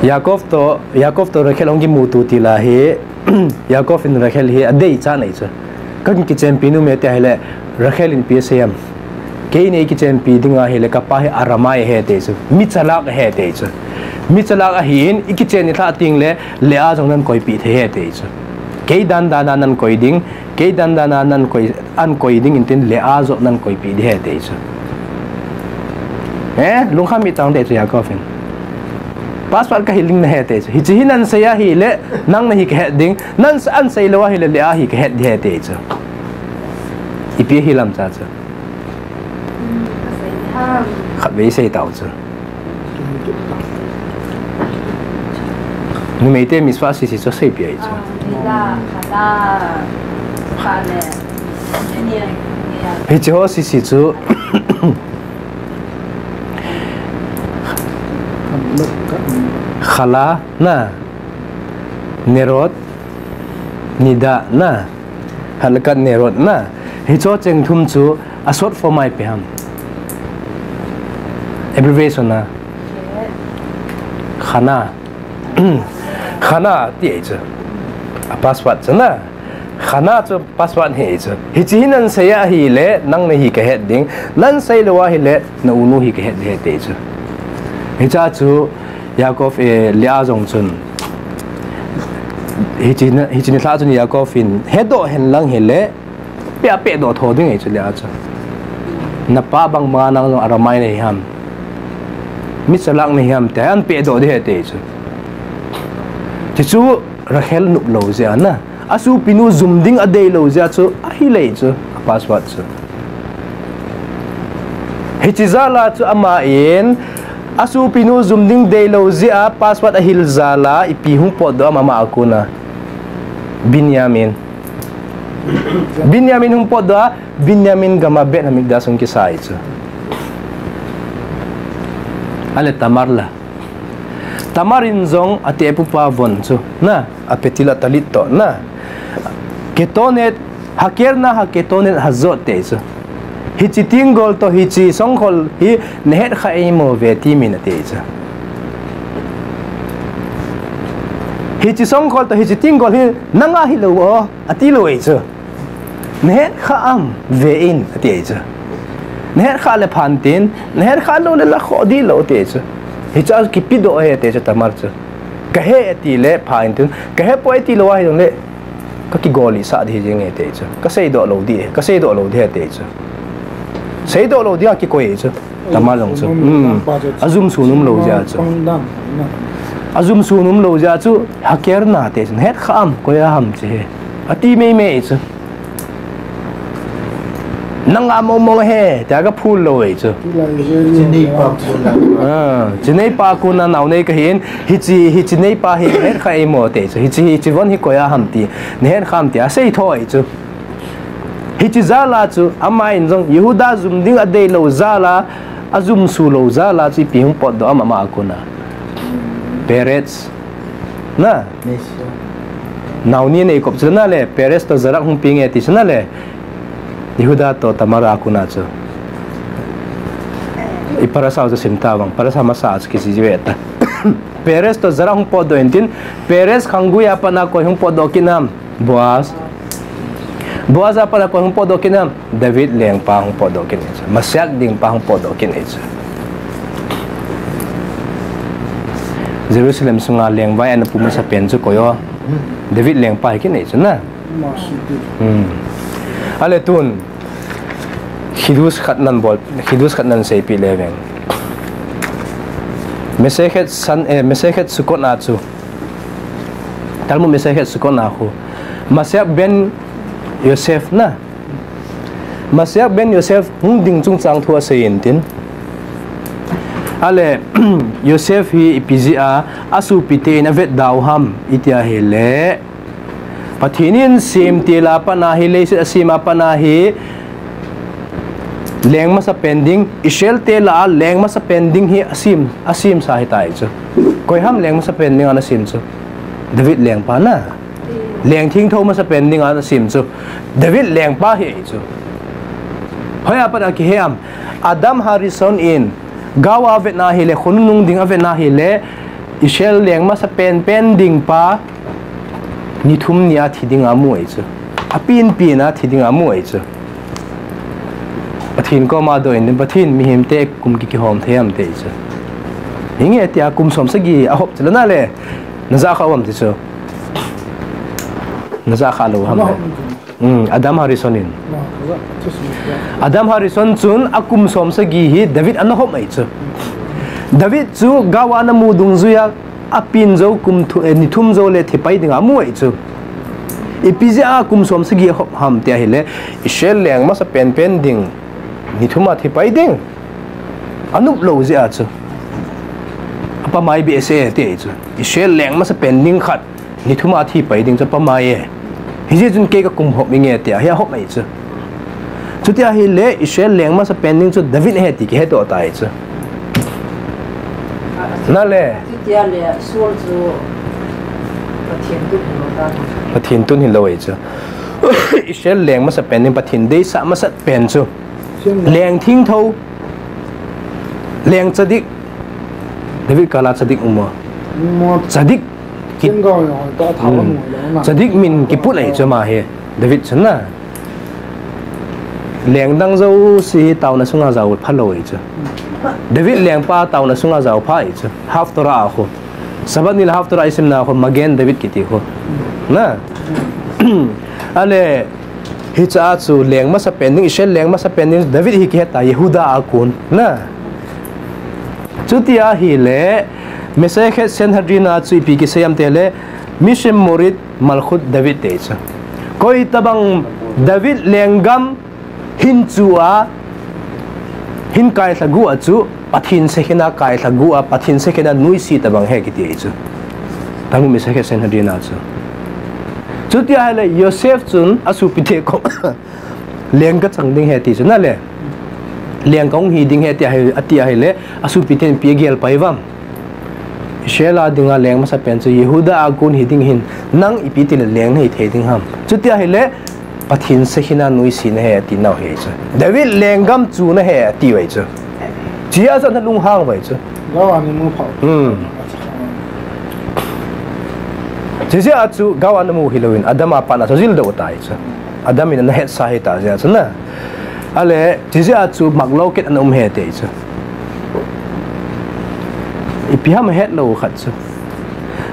Yaakov toh, Yaakov toh Rachel ahung kimuto til a hi, Yaakov in Rachel hi adei cha nei chu. Kahin kichenpi nom e ti ahile, Rachel in ipi asei em. Kei nei kichenpi ding ahile, kapa hi Aramai ahi ti chu. Mi chalak ahi ti chu. Mi chalak ahin, ikichen ilhah teng le, Leah jong nahin koipi thei ahi ti chu. Kei dan dan a nan koi ding, kei dan dan a nan koi, an koi ding intin Leah joh nan koipeh ding ahi ati chu. Eh, lungkham mi tang ati chu Yaakov in. Password ka hil ding nahi ati chu. Hiche hi nan sei ahile, nang nahi kahet ding, nan sa-, an sei lou ahile Leah hi kahet ding ahi ati chu. Ipi hilam cha chu. Khatvei sei tau chu. Numeite mitzvah sese chu seipeh ahi chu. Hiche ho sese chu Chala na, Nerot, Nida na, Hadlakat Nerot na. Hiche cheng thum chu a short form a ipi ham? Abbreviation a. Chana. Chana ti ahi chu. A password chu na. Chana chu password ahi chu. Hiche hi nan sei ahile, nang nahi kahet ding. Nan sei lou ahile, na unu hi kahet ding ahi ti chu. Hiche chu Yaakov, eh, Leah jong chun. Hiche na, hiche nilhah chun Yaakov in, hedoh hen lang hile, peh a pehdoh tho ding ahi chu Leah chu. Napa bang banga nang jong Aramai nahi ham. Mi chalak nahi ham tia, an pehdoh ding ahi ti chu. Hiche chu Rachel nop lou jeh a na. A sopinu jum ding a deilou jeh a chu, ahile chu, a password chu. Hiche jal a chu aman, a sopinu jum ding deilou jeh a password a hil jal a, ipi hung potdoh am ama a kon a. Binyamin. Binyamin hung potdoh a, Binyamin gam a Beit Hamikdash hung kisa ahi chu. Ale Tamar la. Tamar in jong a tepupa von chu, na, a petil a talit toh, na. Ketonet, hakirna ha ketonet hazot ati chu. Hiche tenggol toh hiche songkhol hi nahet kha em ve ti min ati chu. Hiche songkhol toh hiche tenggol hi nanga hilou o, ati lou ahi chu. Nahet kha am ve in, ati ahi chu. Nahet kha le phan tin, nahet kha lou le la khoh ding lou ati ahi chu. Hiche a kipedoh ahi ati chu Tamar chu. Kahe ati le phan tin, kahe poi ati lou ahi jongle, ka kigolsah ding ahi jeng e ati chu. Ka seidoh lou ding, ka seidoh lou ding ati chu. Seidoh lou ding a kikoi ahi chu. Tamar jong chu. Hmm. A jumsu nom lou jeh a chu. A jumsu nom lou jeh a chu, hakirna ati chu. Nahet kha am, koi a ham chu he. Ati mei mei chu. Nanga mong mong he, tia ka phul lou ahi chu. Chineipa kon a. Ah, chineipa kon a nao nei kahin, hiche, hiche neipa hi nahet kha em ati chu. Hiche, hiche von hi koi a ham ti. Nahet kha am tia, sei tho ahi chu. Hiche jal a chu, aman jong, Yehuda jum ding a deilou jal a, a jumsu lou jal a chu, ipi hung potdoh am ama a kon a. Perez. Na? Nao ni nei kop chu na le, Perez toh Zerah hung peng e ti chu na le. Yehuda toh Tamar a kon a chu. I parasha u chu sim ta vang, parasha masa a chu kijih ve ta. Perez toh Zerah hung potdoh intin, Perez khanggui a pat a koi hung potdoh kit nam. Boaz. Boaz a pat a koi hung potdoh kit nam. David lengpa hung potdoh kit ahi chu. Mashiach dingpa hung potdoh kit ahi chu. Jerusalem sunga lengvai ana pu masapen chu koi o. David lengpa hi kit ahi chu na. Hmm. Ale tun. Chidush khat nan bol, chidush khat nan seipeh le veng. Masechet San, eh, Masechet Sukkot a chu. Talmud Masechet Sukkot a khu. Mashiach ben Yosef na. Mashiach ben Yosef hung ding chungchang thu asei intin. Ale, Yosef hi ipi jeh a, a sopite in avetda u ham, iti ahile. Pathen in semtil a pat a hi, leiset asem a pat a hi, leng masapen ding, Israel te lah a leng masapen ding hi asem, asemsa ahitai chu. Koi ham leng masapen ding a ana sem chu? David lengpa na. Leng thengthou masapen ding a ana sem chu. David lengpa hi ahi chu. Hoi a pat a kihe am? Adam Harishon in, gao a avet na hile, khonung nung ding avet na hile, Israel leng masapen pen ding pa, ni thum ni a thi ding a amu ahi chu. Apen pen a thi ding a amu ahi chu. Pathen koma adoh in, Pathen mihemte kum kiki hom thei am ati chu. Hinge tia kum som sagi ahop chu la na le, najah kha u am ti chu. Naja kha lou ham le. Hmm, Adam Harrison in. Adam Harrison chun akum som sagi hi David ana hop mai chu. David chu gao a ana mu dungjuia apin jou kum thu, eh, ni thum jou le thi pai dinga amu ai chu. Ipi jeh a kum som sagi ahop ham tia ahile, Israel leng masa penpen ding ni thum a thi pai ding. Anop lou jeh a chu. Apamai behseh tia chu. Israel leng masa pen ding khat ni thum a thi pai ding chu apamai e. Hijeh chun kei kakum hop inge tia hi ahop mai chu. Chuti ahile Israel leng masa pen ding chu David ahi ti kihe to tai chu. Nale. Chuti ahile Saul chu Pathen tun hilou ta. Pathen tun hilou ai chu. Israel leng masa pen ding Pathen deisah masat pen chu. Leng thingtho. Leng tzadik. David kala tzadik um a. Tzadik. Tzadik min kiput ai chu ama hi. David chun na. Leng dang jouse hi taona sunga jao pha lou ai chu. David lengpa taona sunga jao pha ai chu. Haftorah a khu. Sabbath ni le Haftorah isimna khu Magen David kiti khu. Na. Ale, hiche a chu leng masa pen ding, Israel leng masa pen ding, David hi kihe ta, Yehuda a kon. Na. Chuti ahile, Masekhet Sanhedrin a chu ipi kisei ham tile, Mishem Morit Malchut David ti chu. Koi tabang David lenggam hin chu a, hin kailha gu a chu, Pathen sekhen a kailha gu a, Pathen sekhen a nuisat tabang ahi kiti chu. Talmud Masekhet Sanhedrin a chu. Chuti ahile Yosef chun asopite kom leng kachang ding ahi ti chu na le. Leng kahung hi ding ahi ti ahi, ati ahile, asopiten ipi agel pai uvam. Israel a dinga leng masa pen chu Yehuda a kon hi ding hin nang ipi tile leng nahi thei ding ham. Chuti ahile, Pathen sekhen a nuisat nahi ati nau ahi chu. David lenggam chu nahi ati uve chu. Chia chu ana lunghang uve chu. Gao a ana mu pha. Hmm. Chuche a chu gao a ana mu hilouvin Adam a pat a chu ajil doh tai chu. Adam in ana hetsa ahi ta jeh a chu na. Ale, chuche a chu maglou kit ana um ahi ti chu. Ipi ham ahet lou khat chu.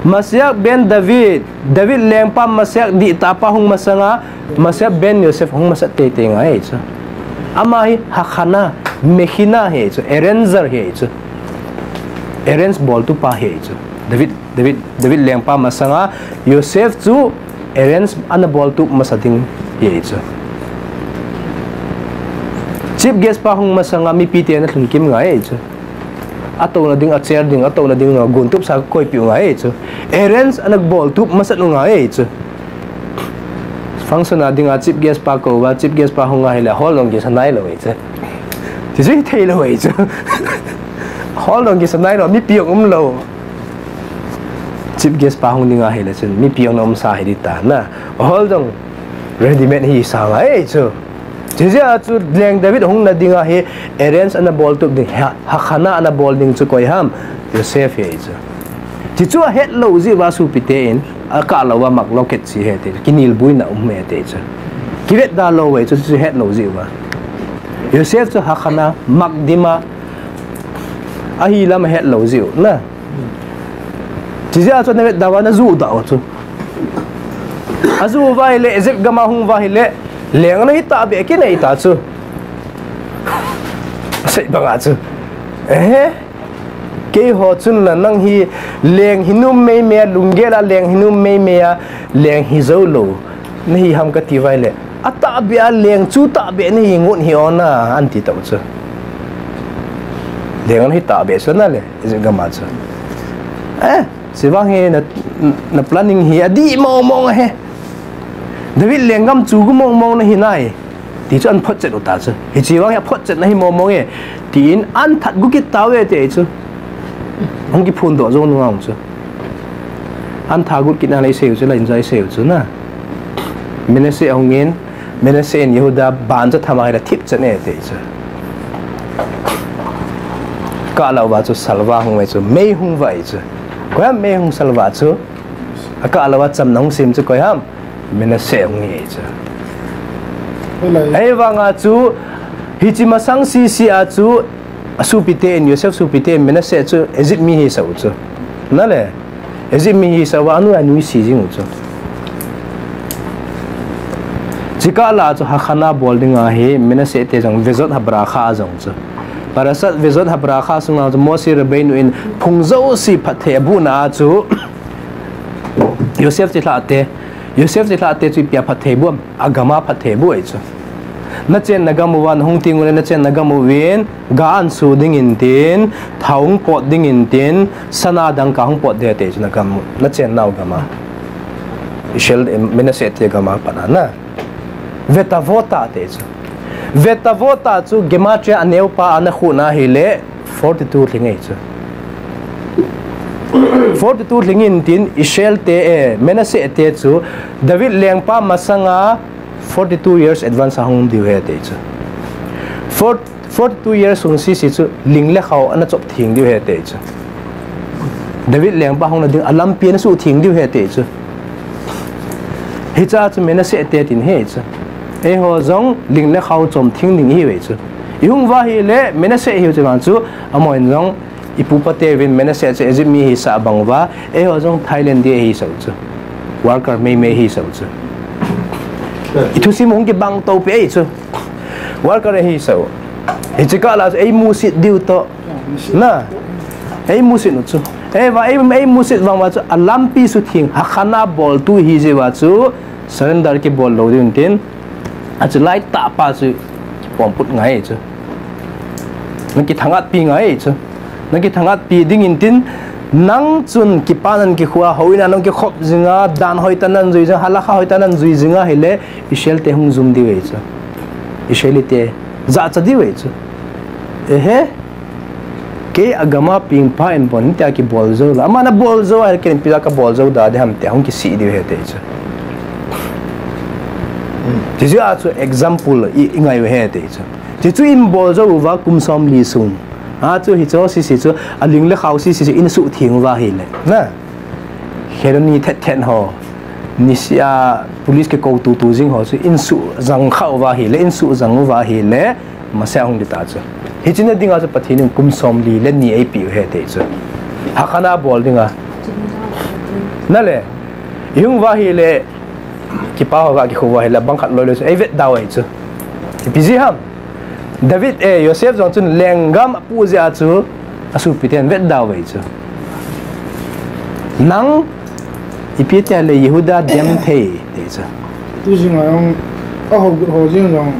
Mashiach ben David, David lengpa Mashiach dihtah pa hung masanga, Mashiach ben Yosef hung masat teitei ngai chu. Ama hi Hakhanah, Mekhinah ahi chu, arranger ahi chu. Arrange boltu pa ahi chu. David, David, David lengpa masanga Yosef chu arrange ana boltup masa ding ahi chu. Chief guest pa hung masanga mipite ana lhun kim ngai ahi chu. Atouna ding, a chair ding, atouna ding, na gon tup sa koi piu ngai ahi chu. Arrange ana boltup masat u ngai ahi chu. Function a dinga chief guest pa kou uva, chief guest pa hung ahile hall jong kisa nailou ahi chu. Chuche chu thei lou ahi chu. Hall jong kisa nailou, mipi jong umlou. Chief guest pa hung ding ahile chun, mipi jong ana umsa hi ding ta na. Hall jong ready made hisa ngai ahi chu. Chuche jeh a chu leng David hung na dinga hi arrange ana boltup ding, ha, Hakhanah ana bol ding chu koi ham, Yosef ahi chu. Chuche chu ahet lou jeh uva sopite in, akah lou uva maglou kit chu ahi ti, kinelbuina um ahi ti chu. Kivetda lou uve chu, chu het lou jeh uva. Yosef chu Hakhanah, makdim a, ahi lam ahet lou jeh u, na. Chuche jeh a chu ana vetda uva ana juh da u chu. Ajuh uva ahile, Egypt gam a hung uva ahile, leng ana hi tahbeh kinei ta chu. Asei banga chu. Eh? Keiho chun la nang hi leng hi nom meimei a, lunggel a leng hi nom meimei a, leng hi jou lou nahi ham kati uva ahile, atahbeh a leng chu tahbeh nahi ngot hi ona, anti tau chu. Leng ana hi tahbeh chu na le, Egypt gam a chu. Eh, chuvang hi na, na planning hi adih mong mong ahi. David lenggam chu gu mong mong nahi nai. Ti chu ana photchet u ta chu. Hiche vang hi aphotchetna hi mong mong e. Tin ana that gu kit tauve ti chu. Hung kiphondoh jou nunga chu. Ana that gu kit na le isei u chu, la in ja isei u chu na. Manasseh ahung in, Manasseh in Yehuda ban chu thama hi la thip chet e ti chu. Akah lou uva chu salva hung uve chu, mei hung uve chu. Koi ham mei hung salva chu. Akah lou uva chamna hung sem chu koi ham. Manasseh hung ahi chu. Ahivanga chu, hiche masang sese a chu, asopite in, Yosef sopite in, Manasseh chu Egypt mi hisah u chu. Na le, Egypt mi hisah uva, anu anuisat jing u chu. Chikah lah chu Haganah bol dinga hi Manasseh te jong Vezot HaBracha jong chu. Parashat Vezot HaBracha sunga chu Moshe Rabbeinu in phung jouse phatthei abuhna a chu Yosef chilhah te, Yosef chilhah te chu ipi a phatthei bu am, agam a phatthei bu ahi chu. Nachenna gam uva nahung teng uleh nachenna gam uvin ga ansuh dingin tin, thao hung pot dingin tin, sana dangka hung pot ding ati chu nagam, nachennau gam a. Israel, Manasseh te gam a pat a na. Vetavot ati chu. Vetavot chu gematria aneo pa a nakhuh na hileh forty-two lhing ahi chu. Forty-two lhing in tin Israel te, eh, Manasseh te chu David lengpa masanga forty-two years advance a hung diu ahi ati chu. Four, forty-two years sung sese chu ling le khao ana chop theng diu ahi ati chu. David lengpa hungna ding a lampi ana suh theng diu ahi ati chu. Hiche chu Manasseh te tin ahi chu. Eiho jong ling le khao chom theng ding ihiuve chu. Ihung uva hileh Manasseh ihiu chu vang chu, amahon jong ipupa teuvin Manasseh chu Egypt mi ahisah bang uva, eiho jong Thailand te ahisah u chu. Worker meimei ahisah u chu. Ithusim hung kibang topi ahi chu. Worker ahisah u. Hiche kah lah chu eimusit diu toh. Na. Eimusit u chu. Eiva, ei, eimusit vang uva chu alampi suh theng, Haganah boltu ihi jeh uva chu surrender kibol lou diu tin. Achu lai tah pa chu kipomput ngai chu. Nakithangatpi ngai chu. Nakithangatpi dingin tin, nang chun kipa nan kikhu a, houin a nang kikhop jinga, dan hoitah nan jui jinga, halakha hoitah nan jui jinga hileh, Israel te hung jum diu ahi chu. Israel te jachat diu ahi chu. Ehe. Kei agam a pengpa in bon tia kibol jou la. Aman abol jou a, ken ipi jeh a kabol jou da ding ham tia hung kisei diu ahi ati chu. Chuche jeh a chu example i, ingai u ahi ati chu. Chuche chu ibol jou uva kum somli sung. Achu hiche sese chu, aling le khao sese chu ina suh theng uva hileh. Na. Kheloni thet thet ho. Niseh a police kikou tutu jing ho chu ina suh jang kha uva hileh, ina suh jang uva hileh. Masa hung ding ta chu. Hiche na dinga chu Pathen in kum somli le ni eipeh u ahi ati chu. Haganah bol dinga. Nale. Ihung uva hileh, kipa ho ga kikhu uva hileh, bang khat loi loi chu eivetda u ahi chu. Ipi jeh ham. David, eh, Yosef jong chun lenggam apoh jeh a chu, asopi ten vetda u ahi chu. Nang, ipi tia leh Yehuda dem thei, ti chu. Tu jing a jong, ahou gut ho jing jong,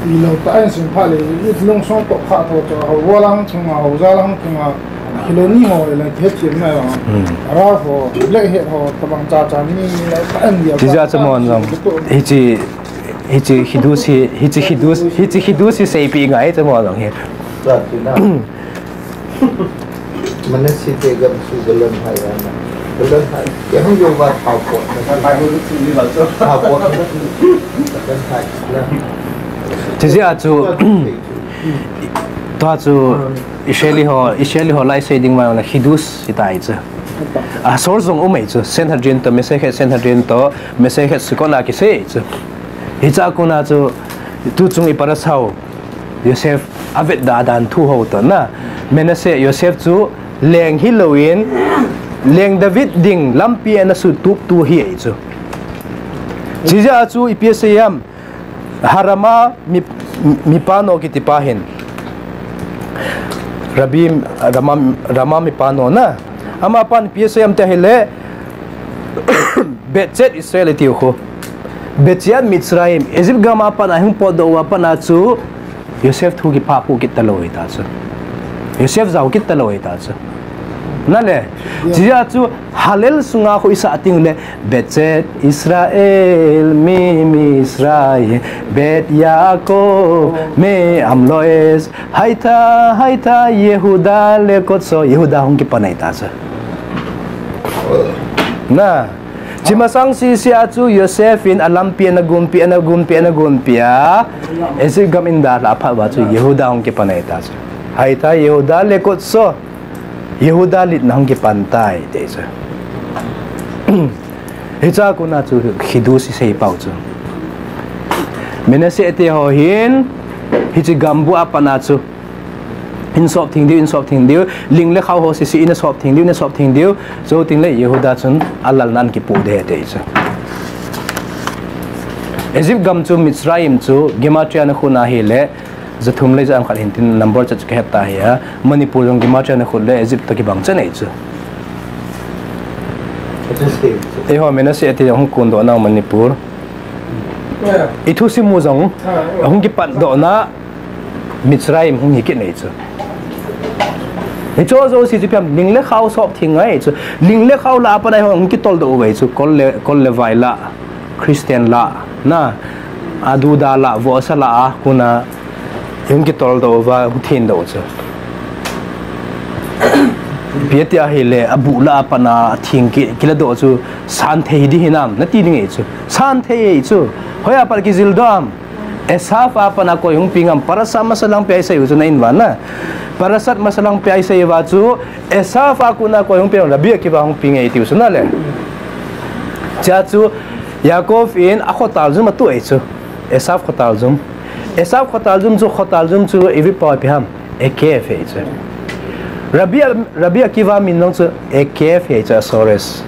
ilou tah in sim pha le, i lungsong toh kha tho chu, ahou vo lang thung a, ahou ja lang thung a, Kheloni ho, ilai het chin na jong. Hmm. Ra ho, black hat ho, tabang cha cha ni, ilai tah in dia. Ti ja cha mon jong. Hiche, hiche Hidush hi, hiche Hidush, hiche Hidush hi seipeh ngai cha mon jong hi. Sa ti na. Manasseh te gam chu galon hai ana. Galon hai. Kei hung jong va thao pot. Thao pot. Galon hai. Chuche jeh a chu, tua chu Israeli ho, Israeli ho lai sei ding ma na Hidush hitai chu. A source jong um ahi chu. Sanhedrin toh, Masechet Sanhedrin toh, Masechet Sukkot a kisei chu. Hiche a kona chu, tu chung i parasha u. Yosef avetda dan thu ho toh na. Manasseh Yosef chu leng hilouvin, leng David ding lampi ana sutup tu hi ahi chu. Chuche jeh a chu ipi asei em, Harama mi, mipa no kiti pa hin. Rabbi Rama, Rama mipa no na. Amapan ipi asei em tia hileh, Beit Yetz Israel itiu khu. Beit Yetz Mitzrayim, Egypt gam a pat a hung potdoh uva pat a chu, Yosef thu kiphah kit talou ahi ta chu. Yosef jao kit talou ahi ta chu. Nale, chuche jeh a chu Hallel sunga khu isah teng uleh, Beit Yetz Israel mi Mitzrayim, Beit Yaakov mi Amloes, Hayta, Hayta Yehuda lekotso, Yehuda hung kipan ahi ta chu. Na, Chumasang sese a chu Yosef in alampi ana gonpi, ana gonpi, ana gonpi a, Egypt gam in dalha phat uva chu Yehuda hung kipan ahi ta chu. Hayta Yehuda lekotso, Yehuda litna hung kipan tai, ti chu. Hiche a kona chu Hidush isei pau chu. Manasseh te ho hin, hiche gambu a pat a chu. Insop theng diu, insop theng diu, ling le khao ho sese insop theng diu, insop theng diu, chuteng le Yehuda chun alalna ana kipoh ding ahi ti chu. Egypt gam chu Mitzrayim chu gematria na khun ahile, jathum le jathum khat hin tin number cha chu kahet ta hi a. Manipur jong gematria na khun le Egypt toh kibang cha nei chu. Eiho Manasseh ti jong hung kun doh na Manipur. I thusim u jong hung kipat doh na Mitzrayim hung hi kit nei chu. Hicho jouse chu ipi ham, ling le khao sop theng ngai chu. Ling le khao lah a pat a eiho hung kitol doh uve chu. Kol le, kol le vai lah, Christian lah, na, a Juda lah, vohsa lah a, kona hung kitol doh uva, hung theng doh chu. Ipi ati ahile, abuh lah a pat a theng ki, kila doh chu, san thei di hinam, nati ding ahi chu. San thei ahi chu. Hoi a pat kijil doh am. Esav a pat a koi hung peng am, Parashat Masha lang pia isei u chu na in uva na. Parashat Masha lang pia isei uva chu, Esav a kona koi hung peng am, Rabbi Akiva hung peng e tiu chu na le. Chea chu, Yaakov in akhotal jum atu ahi chu. Esav khotal jum. Esav khotal jum chu, khotal jum chu, Ivrit pao ipi ham. Ekev ahi chu. Rabbi, Rabbi Akiva min jong chu Ekev ahi chu, a Sores.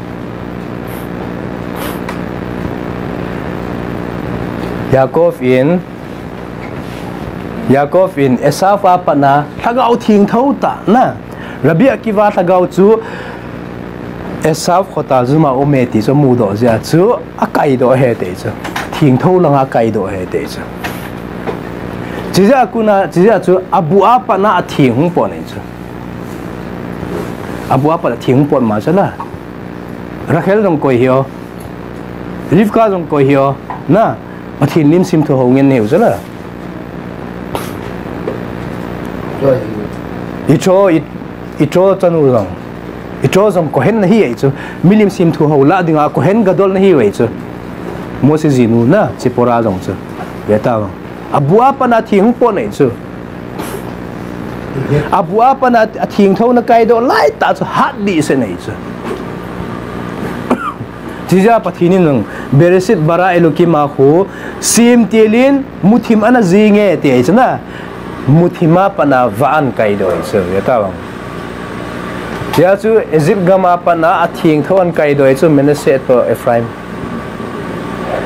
Yaakov in, Yaakov in Esav a pat a lhagao thengtho tah na. Rabbi Akiva lhagao chu Esav khotal jum a um e ti chu amudoh jeh a chu akaidoh ahi ti chu. Thengtho langa akaidoh ahi ti chu. Chijeh a kona, chijeh a chu abuh a pat a atheng hung pot ahi chu. Abuh a pat a atheng hung pot ma chu la. Rachel jong koi hi o. Rivka jong koi hi o. Na, Pathen lim simthu hou ngen ahiu chu la. Yitro, Yit-, Yitro chanu jong. Yitro jong Kohen ana hi ahi chu. Milim simthu hou lah dinga Kohen Gadol ana hiu ahi chu. Mose jinu na, Tzipora jong chu. Ve ta vang. Abuh a pat a atheng hung pot ahi chu. Abuh a pat a athengtho ana kaidoh lai tah chu hat dehset ahi chu. Chijeh a Pathen in jong, Bereshit bara Elokim a khu, semtil in muthim ana jing e, ti ahi chu na. Muthim a pat a vah ana kaidoh ahi chu, ve ta vang. Chea chu Egypt gam a pat a athengtho ana kaidoh ahi chu Manasseh toh Ephraim.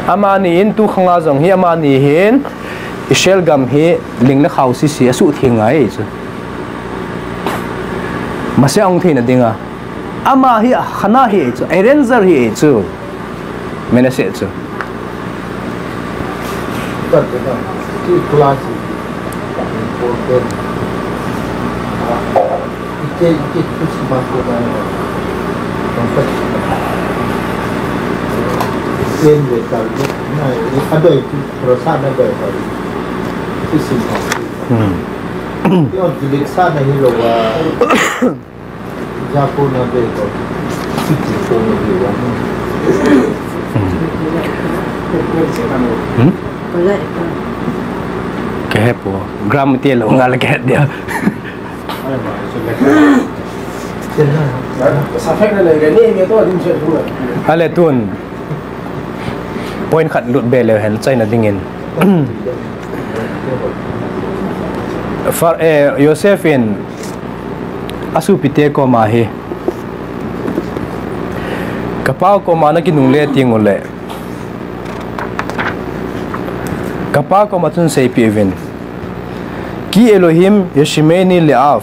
Amani in tu khang a jong hi amani hin Israel gam hi ling le khao sese asuhtheng ngai ahi chu. Messiah hung theina dinga. Ama hi a khan ahi chu, arranger ahi chu. Manasseh chu. Hmm. Hmm? Kahe po. Gram ti lo ngal kahe dia. Ale tun. Point khat lut be leu hen, achaina dingin. Far-, eh, Joseph in asopite koma hi, "Kapa koma nakinungle teng uleh, kapa koma chun seipeh uvin. Ki Elohim yashme'eni le'av,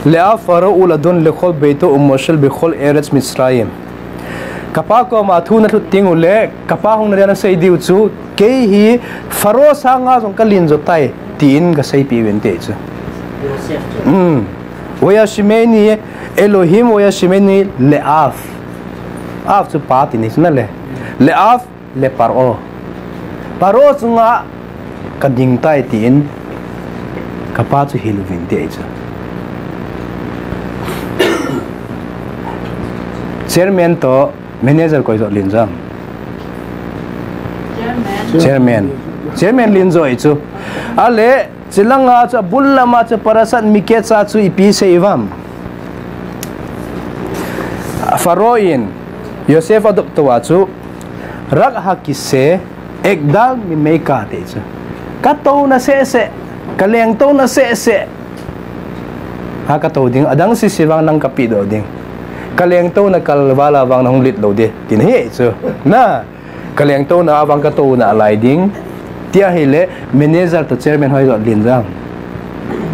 le'av Pharaoh ul adon lechol beito umoshel bechol eretz Mitzrayim." Kapa koma thu nalut teng uleh, kapa hung nadia nasei diu chu, "Kei hi Pharaoh sanga jong kalen jo tai," tin kaseipeh uvin, ti chu. Joseph chu. Hmm. Vayashme'eni Elohim vayashme'eni le'av. Av chu pa ti ni chu na le. Le'av le Paro. Paro chunga kading tai tin kapa chu hil uvin, ti ahi chu. Chairman toh manager koi jo len jo am? Chairman. Chairman. Chairman len jo ahi chu. Ale, chulanga chu abul lama chu Parashat Miketz a chu ipi sei uvam? Pharaoh in Joseph adop tou a chu, "Rak hakise, egdal mimei ka," ti chu. Katouna sese, kalengtouna sese. Ha katou ding, adang sese vang nang kapeh doh ding. Kalengtouna kalval a vang nahung lit lou ding, tin ahi chu. Na, Kalengtouna avang katouna alai ding. Tia hile manager toh chairman hoijo len jam.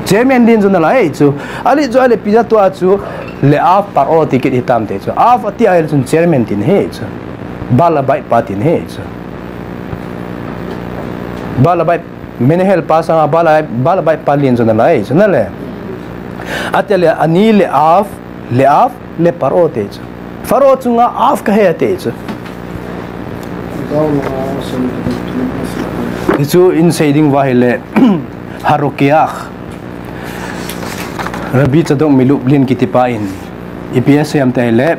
Chairman len jo nalai chu. Ahile chu ahile ipi ja tua chu le av Paro ti kit hitam ti chu. Av tia hile chun chairman tin ahi chu. Baal Abait pa tin ahi chu. Baal Abait, Menahel pa sanga Baal Abait, Baal Abait pa len jo nalai chu nale. Atia le ani le av, le av, le Paro ti chu. Faro chunga av kahe ti chu. Hichu in sei ding uva ahile, Harokeach, Rabbi Tzadok MiLublin kitipa in ipi asei em ti ahile,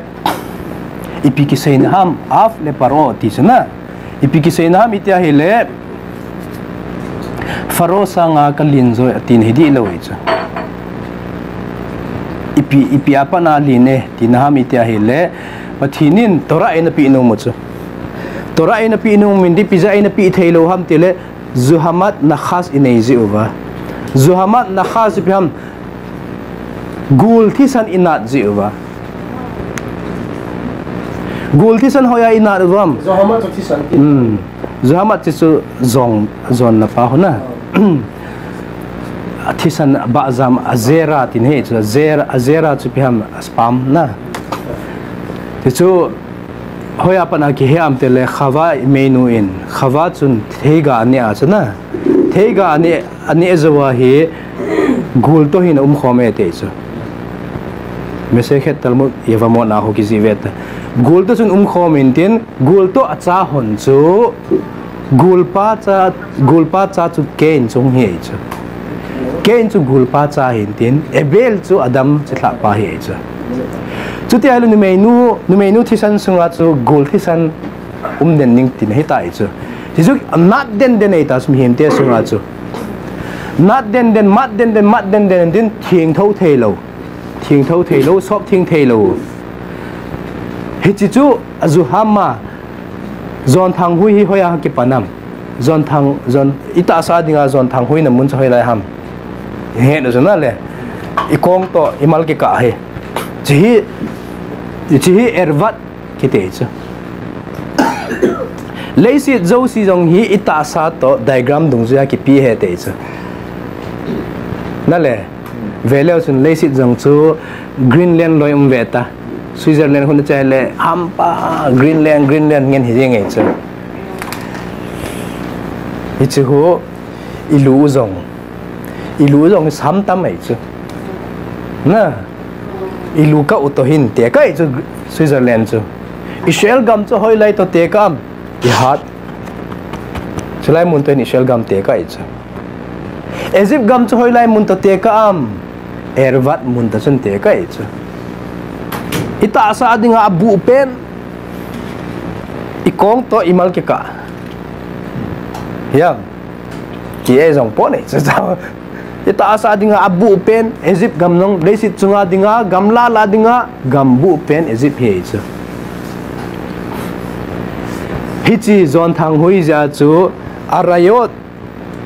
ipi kiseina ham, av le Paro ti chu na. Ipi kiseina ham iti ahile, Faro sanga kalen jo atin hidih lou ahi chu. Ipi, ipi apat na len e, tina ham iti ahile, Pathen in Torah eina peh nom u chu. Torah eina peh nom u in ipi jeh a eina peh thei lou ham tile, Zuhamat Nachas inei jeh uva. Zuhamat Nachas ipi ham, gul thisan inat jeh uva. Gul thisan hoiya inat uvam. Zuhamat chu thisan ti. Hmm. Zuhamat chu chu jong, jonna pa ho na. Thisan ba jam a zera tin ahi chu, a zera, a zera chu ipi ham, a sperm na. Ti chu hoiya pat na kihe em tile Chava imeinu in, Chava chun theiga aneh a chu na. Theiga aneh, aneh jou a hi gul toh hin aumkhom e ti chu. Masechet Talmud Yevamot na ho kijih ve ta. Gul toh chun umkhom in tin, gul toh acha hon chu, gulpa cha, gulpa cha chu Cain chu hung hi chu. Cain chu gulpa cha hin tin, Abel chu Adam chilhah pa hi chu. Chuti ahile numeinu, numeinu thisan sunga chu gul thisan um den ding tin ahitai chu. Ti chu nat den den ahitai chu mihem te sunga chu. Nat den den, mat den den, mat den den tin thengtho thei lou. Thengtho thei lou, sop theng thei lou. Hiche chu a Zuhamat, Jonthang hui hi hoiya kipan am. Jonthang, jon, itahsa dinga Jonthang huina mun chu hoilai ham. He, na chu nale. Ikong toh imal kikah hi. Hiche hi, hiche hi Ervat kiti chu. Leiset jouse jong hi itahsa toh diagram dungjuiya kipe ahi ti chu. Nale, veleu chun leiset jong chu Greenland loi um ve ta. Switzerland hung chai le hampa Greenland, Greenland ngen hi jeng ahi chu. Hiche hu ilu u jong. Ilu u jong hi sam tam ahi chu. Na. Ilu kah u toh hin tekah ahi chu Switzerland chu. Israel gam chu hoilai toh tekah am. Ihat. Chulai mun toh hin Israel gam tekah ahi chu. Egypt gam chu hoilai mun toh tekah am. Ervat mun toh chun tekah ahi chu. Itahsa dinga abuh pen. Ikong toh imal kikah. Hiam. Ki e jong pon ahi chu. Itahsa dinga abuh pen Egypt gam jong, leiset chunga dinga, gamla la dinga, gam buh pen Egypt hi ahi chu. Hiche Jonthang hui jeh a chu, Arayot,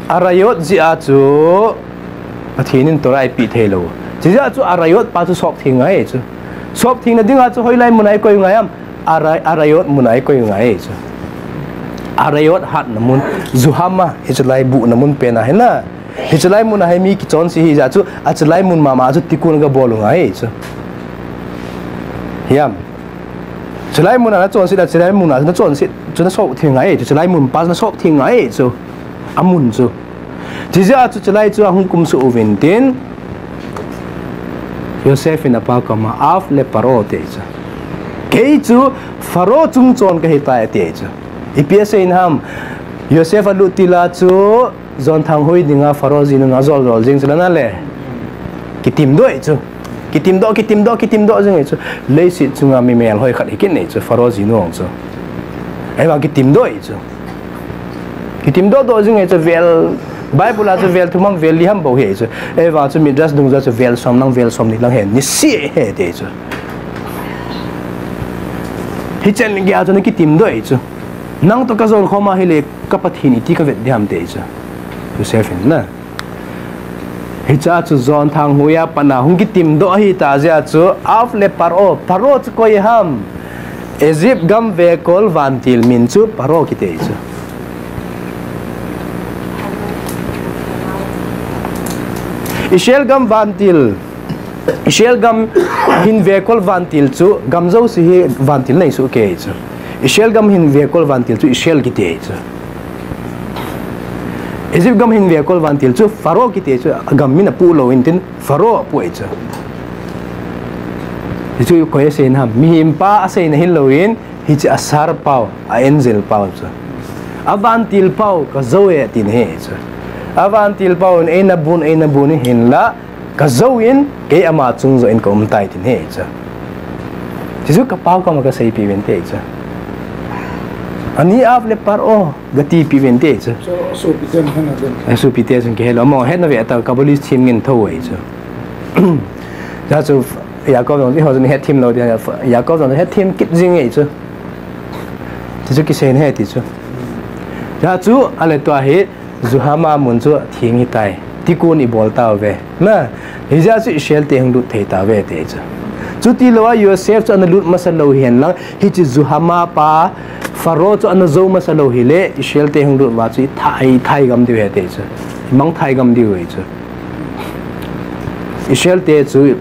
Arayot jeh a chu, Pathen in Torah eipeh thei lou. Chujeh a chu Arayot pa chu sop theng ngai ahi chu. Sop thengna dinga chu hoilai mun a eikoi ngai am. Ara-, Arayot mun a eikoi ngai ahi chu. Arayot hatna mun, Zuhamat, hiche lai buhna mun pen ahi na. Hiche lai mun a hi mi kichonse ahi jeh a chu, ache lai mun mama chu tikkun gabol u ngai ahi chu. Hiam. Chulai mun a nachonset, ache lai mun a nachonset, chu nasop theng ngai ahi chu, chulai mun pa nasop theng ngai ahi chu. Amun chu. Chujeh a chu chulai chu ahung kumsuh uvin tin, Joseph in apa koma, Av le Paro ti chu. Kei chu Pharaoh chung chon kahitai ti chu. Ipi asei ham. Joseph alut til a chu Jonthang hui dinga Pharaoh jinu ajol jol jing chu la nale. Kitimdoh ahi chu. Kitimdoh, kitimdoh, kitimdoh jing ahi chu. Leiset chunga mi melhoi khat hi kit ahi chu Pharaoh jinu chu. Ahivang kitimdoh ahi chu. Kitimdoh doh jing ahi chu vel, Bible a chu vel thum ham vel li ham bou hi ahi chu. Ahivang chu Midrash dungjuiya chu vel som lang vel som ni lang hi niseh hi ti ahi chu. Hicheng geiya chu ana kitimdoh ahi chu. Nang toh kajol khom ahile ka Pathen iti kavet ding ham ti ahi chu. Joseph in na. Hiche a chu Jonthang huiya pat a hung kitimdoh ahita jeh a chu Av le Paro, Paro chu koi ham. Egypt gam vekol vantil min chu Pharaoh kiti chu. Israel gam vantil, Israel gam hin vekol vantil chu, gam jouse hi vantil nei suh kei chu. Israel gam hin vekol vantil chu Israel kiti chu. Egypt gam hin vekol vantil chu Pharaoh kiti chu, gam min apu lou in tin Pharaoh apu chu. Hichu koi aseina ham? Mihem pa aseina hilou in, hiche a sar pau, a angel pau chu. A vantil pau ka jou e tin ahi chu. A vantil pau in eina bun, eina bun in hinla, ka jou in, kei ama chung joh in ka um tai tin ahi chu. Hichu ka pau kama ka seipeh uvin ti chu. Ani ap le Pharaoh, gati peh uvin ti chu. So, so pi ten hana den. Eh, so pi ten ki hello. Mo het na ve ta Kabbalist thim ngin tho e chu. Ja chu Yaakov jong, iho jong het thim lou dia, Yaakov jong het thim kit jing e chu. Ti chu kisei na ahi ti chu. Ja chu, ale tua hi, Zuhama mun chu thing hitai. Tikkun ibol tauve. Na, hijeh a chu Israel te hung lut thei tauve ti chu. Chuti lou a Yosef chu ana lut masa lou hihen lang, hiche Zuhama pa, Pharaoh chu ana jou masa lou hile, Israel te hung lut uva chu i thai, i thai gam diu ahi ti chu. I mang thai gam diu ahi chu. Israel te chu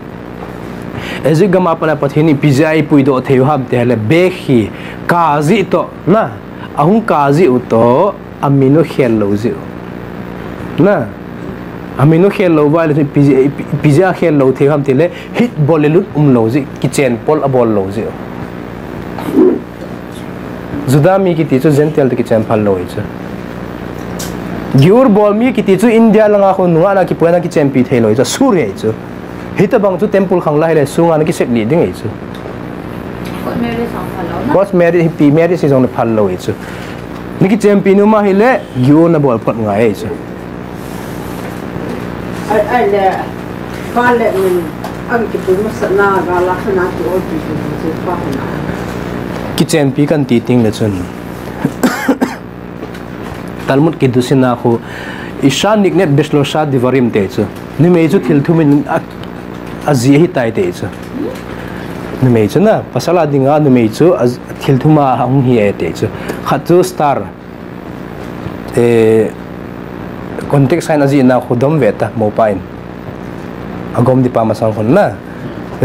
Egypt gam a pat a Pathen in ipi jeh a eipuidoh thei u ham ti le, bek hi kap jeh toh, na, ahung kap jeh u toh, amin u khel lou jeh u. Na, amin u khel lou uva le, ipi jeh, ipi, ipi jeh a khel lou thei u ham ti le, hit bol le lut um lou jeh, kichen pol abol lou jeh u. Juda mi kiti chu Gentile te kichen phal lou ahi chu. Giur bol mi kiti chu India langa khu nungah na kipuina kichenpi thei lou ahi chu, asur ahi chu. Hitabang chu temple khang lai le sunga na kisep lih ding ahi chu. Court marriage jong phal lou na. Court marriage, ipi marriage hi jong le phal lou ahi chu. Na kichenpi nom ahile, giur na bol phot ngai ahi chu. Ai, ai le, pa le min, ang kipui masat na, ga la khana ki ol pi pi pi pa khana. Kichenpi kan ti ting le chun. Talmud Kiddushin a khu, Isha niknet beshlosha devarim ti chu. Numei chu thil thum in a, ajih ahitai ti chu. Numei chu na, pasal a dinga numei chu a, thil thum a hung hi e ti chu. Khat chu star. Eh, contact sign ajihna khu dom ve ta, mopa in. Agom di pa masang khun na.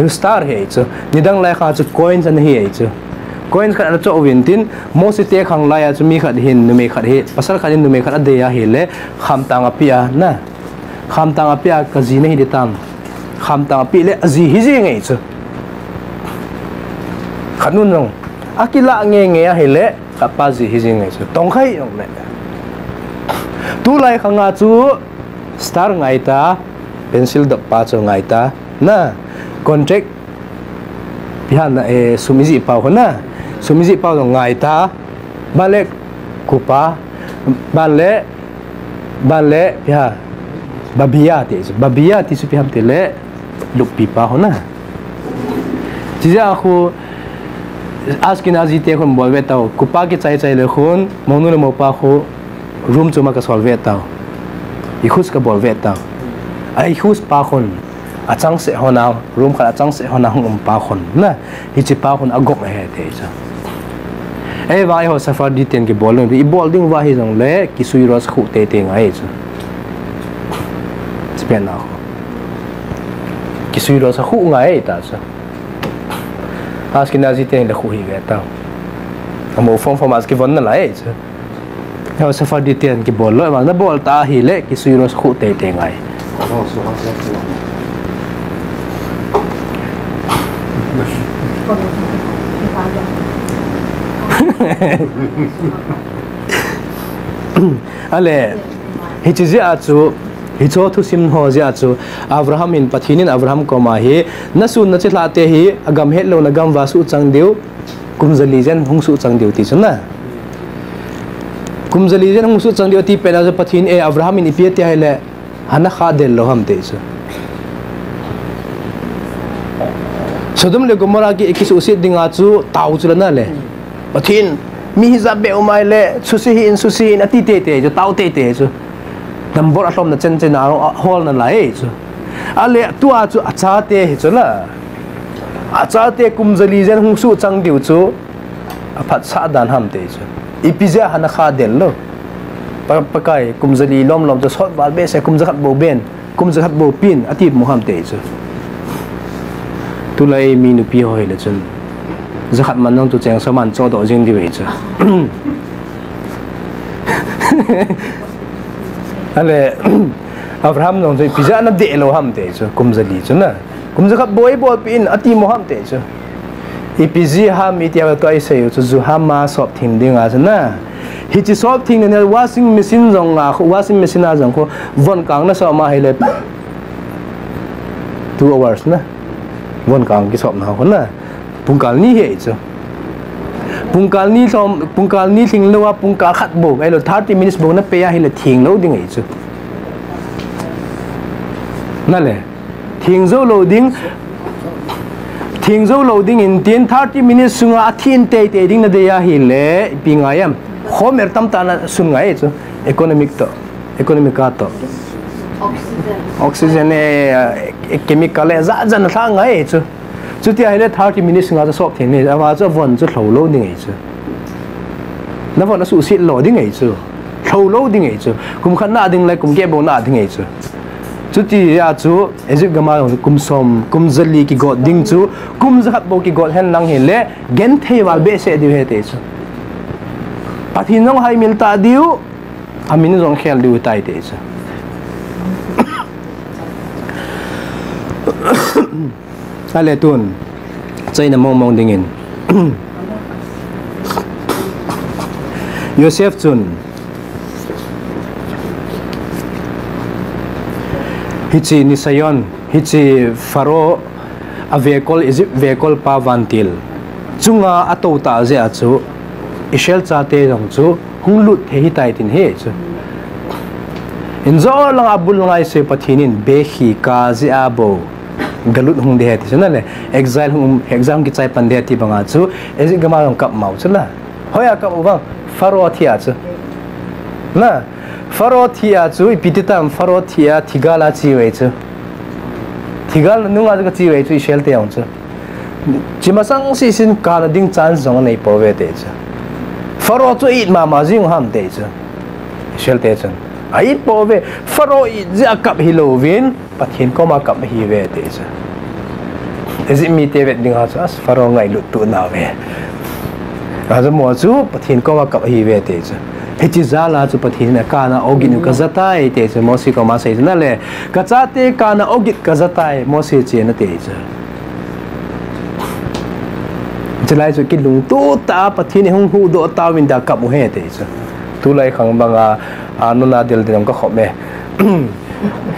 Star ahi chu. Nidang lai kha chu coins ana hi ahi chu. Coins khat ana choh uvin tin, Mose te khang lai a chu mi khat hin, numei khat hi, pasal khat hin numei khat adei ahile, khamtang apeh a, na. Khamtang apeh a, ka ji nahi ding tam. Khamtang apeh le, aji hijeng ahi chu. Khat nun jong. Akilah nge nge ahile, Kapa ji hijeng ahi chu. Tongkha jong le. Tulai khang a chu star ngai ta, pencil dop pa chu ngai ta. Na, contract, ipi ham na, eh, sum ijih pau khu na. Sum ijih pau jong ngai ta. Ban le, kupa. Ban le, Ban le, ipi ham, babia ti chu, babia ti chu ipi ham ti le, luppi pa khu na. Chijeh a khu, Ashkenazi te khun bol ve tau, kupa kichai chai le khun, mounu le mopa khu, room chu ma kasol ve tau. Yichud kabol ve tau. A yichud pa khun, Achangseh hon a, room khat achangseh hon a hung um pa khun na, hiche pa khun agom ahi ti chu. Ahivang eiho Sephardi ten kibol lou, ibol ding uva hijong le, kisui rosh khu teitei ngai chu. Spain a khu. Kisui rosh khu ngai ta chu. Ashkenazi ten le khu hi ve tau. Amo form form as kivon nalai chu. Eiho Sephardi ten kibol lou, na bol ta ahile, kisui rosh khu teitei ngai. Ale, hiche jeh a chu, hiche thusim ho jeh a chu, Abraham in, Pathen in Abraham koma hi, nasun nachilhah te hi, agam hetlouna gam uva suhchang diu, Kum jali jen hung suhchang diu ti chu na. Kum jali jen hung suhchang diu ti pet a chu Pathen, eh, Abraham in ipi ati ahile, hana kha del lou ham ti chu. Sodom le Gomorrah ki, kisuhset dinga chu tao chu la na le. Pathen, mi hijat beh um ahile, suse hih in, suse hih in, ati teitei chu, tao teitei chu. Number alhomna chen chen a, a, hol nalai chu. Ale, tua chu achate hi chu la. Achate kum jali jen hung suhchang diu chu. aphatsah dan ham ti chu. Ipi jeh a hana kha del lou. Pa, Pakai, kum jali lom lom chu sot val behseh, kum jakhat bou ben, kum jakhat bou pin, ati mo ham ti chu. Tulai mi nupi ho hile chun, jakhat man jong tu cheng sa man chodoh jing diu ve chu. Ale, Abraham jong chu ipi jeh a nadeh lou ham ti chu, kum jali chu na. Kum jakhat bou eibolpeh in, ati mo ham ti chu. Ipi jeh ham iti a tua isei u chu, ju ham a sop theng ding a chu na. Hiche sop theng na washing machine jong a, washing machine a jong khu, von kang na sop ma hile, two hours na. Von kang kisop na khu na. Pungkal ni hi chu. Pungkal ni lhom, pungkal ni lhing lou a, pungkal khat bou, ahilou thirty minutes bou na pe a hile theng lou ding ahi chu. Na le. Theng jou lou ding, theng jou lou ding in tin thirty minutes sunga athin teitei ding nadei a hile, ipi ngai em. Khomer tamtah na sun ngai chu. Economic toh, economic a toh. Oxygen. Oxygen e, eh, chemical e, jat jat na lha ngai chu. Chuti a hile thirty minutes sunga chu sop theng ni, ama chu von chu lhou lou ding ahi chu. Na von asuhset lou ding ahi chu. Lhou lou ding ahi chu. Kum khat na ding le kum get bou na ding ahi chu. Chuti a chu Egypt gam a kum som, kum jali kigot ding chu, kum jakhat bou kigot hen lang hile, genthei val behseh diu ahi ti chu. Pathen jong haimil ta diu, amin jong khel diu tai ti chu. Ale tun, chaina mong mong dingin. Joseph chun, hiche nisayon, hiche Pharaoh a vekol, Egypt vekol pa vantil chunga atou tah jeh a chu, Israel chate jong chu, hung lut thei hitai tin ahi chu. Injo lang a bul ngai se Pathen in bekhi kah jeh a bou galut hung ding ahi ti chu na le, exile hung, exile hung kichai pan ding ahi ti banga chu, Egypt gam a jong kap mau chu la. Hoi a kap u vang, Pharaoh thi a chu. Na, Pharaoh thi a chu, ipi ti tam Pharaoh thi a, thigal a che uve chu. Thigal nunga chu kache uve chu, Israel te jong chu. Chi masang seh sin kana ding chance jong anei pouve ti chu. Pharaoh chu it mama jing ham ti chu. Israel te chun. A it pouve. Pharaoh it jeh a kap hilou vin, Pathen koma kap ahiuve ti chu. Egypt mite vet ding a chu, as Pharaoh ngailut tuh nauve. Aja mo chu, Pathen koma kap ahiuve ti chu. Hiche jal a chu Pathen in kana ogin u kaja tai ti chu, Mose koma asei chu na le. Kachate kana ogin kaja tai, Mose chena ti chu. Chulai chu kilungtoh tah a Pathen in hung huhdoh tauvin tia kap u ahi ti chu. Tulai khang banga, a, nuna del din ka khop e.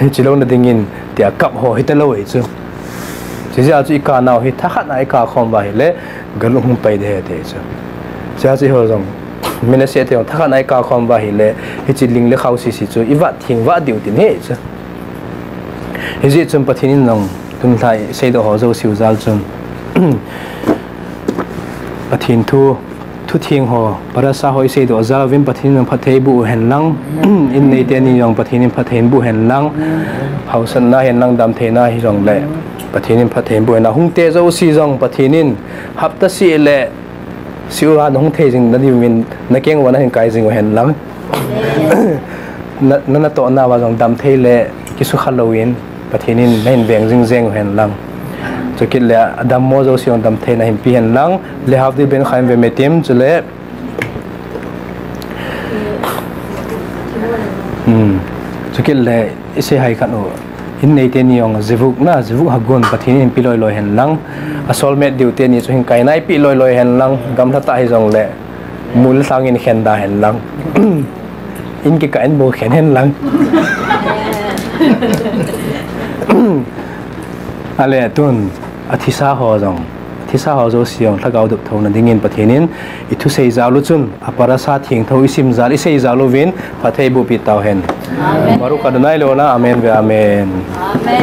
Hiche lou na dingin tia kap ho hita lou ahi chu. Chujeh a chu i kanau hi thakhat na i kakhom uva ahile, galung hung pai ding ahi ti chu. Chujeh a chu eiho jong, Manasseh te jong thakhat na i kakhom uva ahile, hiche ling le khao sese chu i vat theng vat diu tin ahi chu. Hijeh chun Pathen in jong, tun lha i seidoh ho jouse u jal chun, Pathen thu, thutheng ho, parasha ho i seidoh jal uvin Pathen in jong phatthei boh u hen lang, in neite ni jong Pathen in phatthei boh u hen lang, haosatna hen lang, damtheina hijongle, Pathen in phatthei boh u hen lang, hung te jouse jong Pathen in hapta seh le, Siu a na hung thei jing na diuvin, na keng uva na hin kai jing u hen lang. Na, na, natohna uva jong damthei le kisukha louvin, Pathen in na hin veng jing jeng u hen lang. Chukit le adammo jouse jong damthei na hin pe hen lang. Lehavdilu ben chaim vemetim, chule, hmm, chukit le, I sei hai khat u. In neite ni jong zivuk na, zivuk hagun Pathen in pe loi loi hen lang. A soulmate diu teni chu hin kai naipi loi loi hen lang. Gamla tah hijongle. Mul sang in khen da hen lang. In kikah in bou khen hen lang. Ale tun. Athisa ho jong, athisa ho jouse jong, lhagao dop thouna dingin Pathen in, i thusei jal u chun, a parasha thengtho i sim jal, i sei jal uvin, phatthei boh pi tau hen. Amen. Baruch Adonai le'olam, amen ve amen. Amen.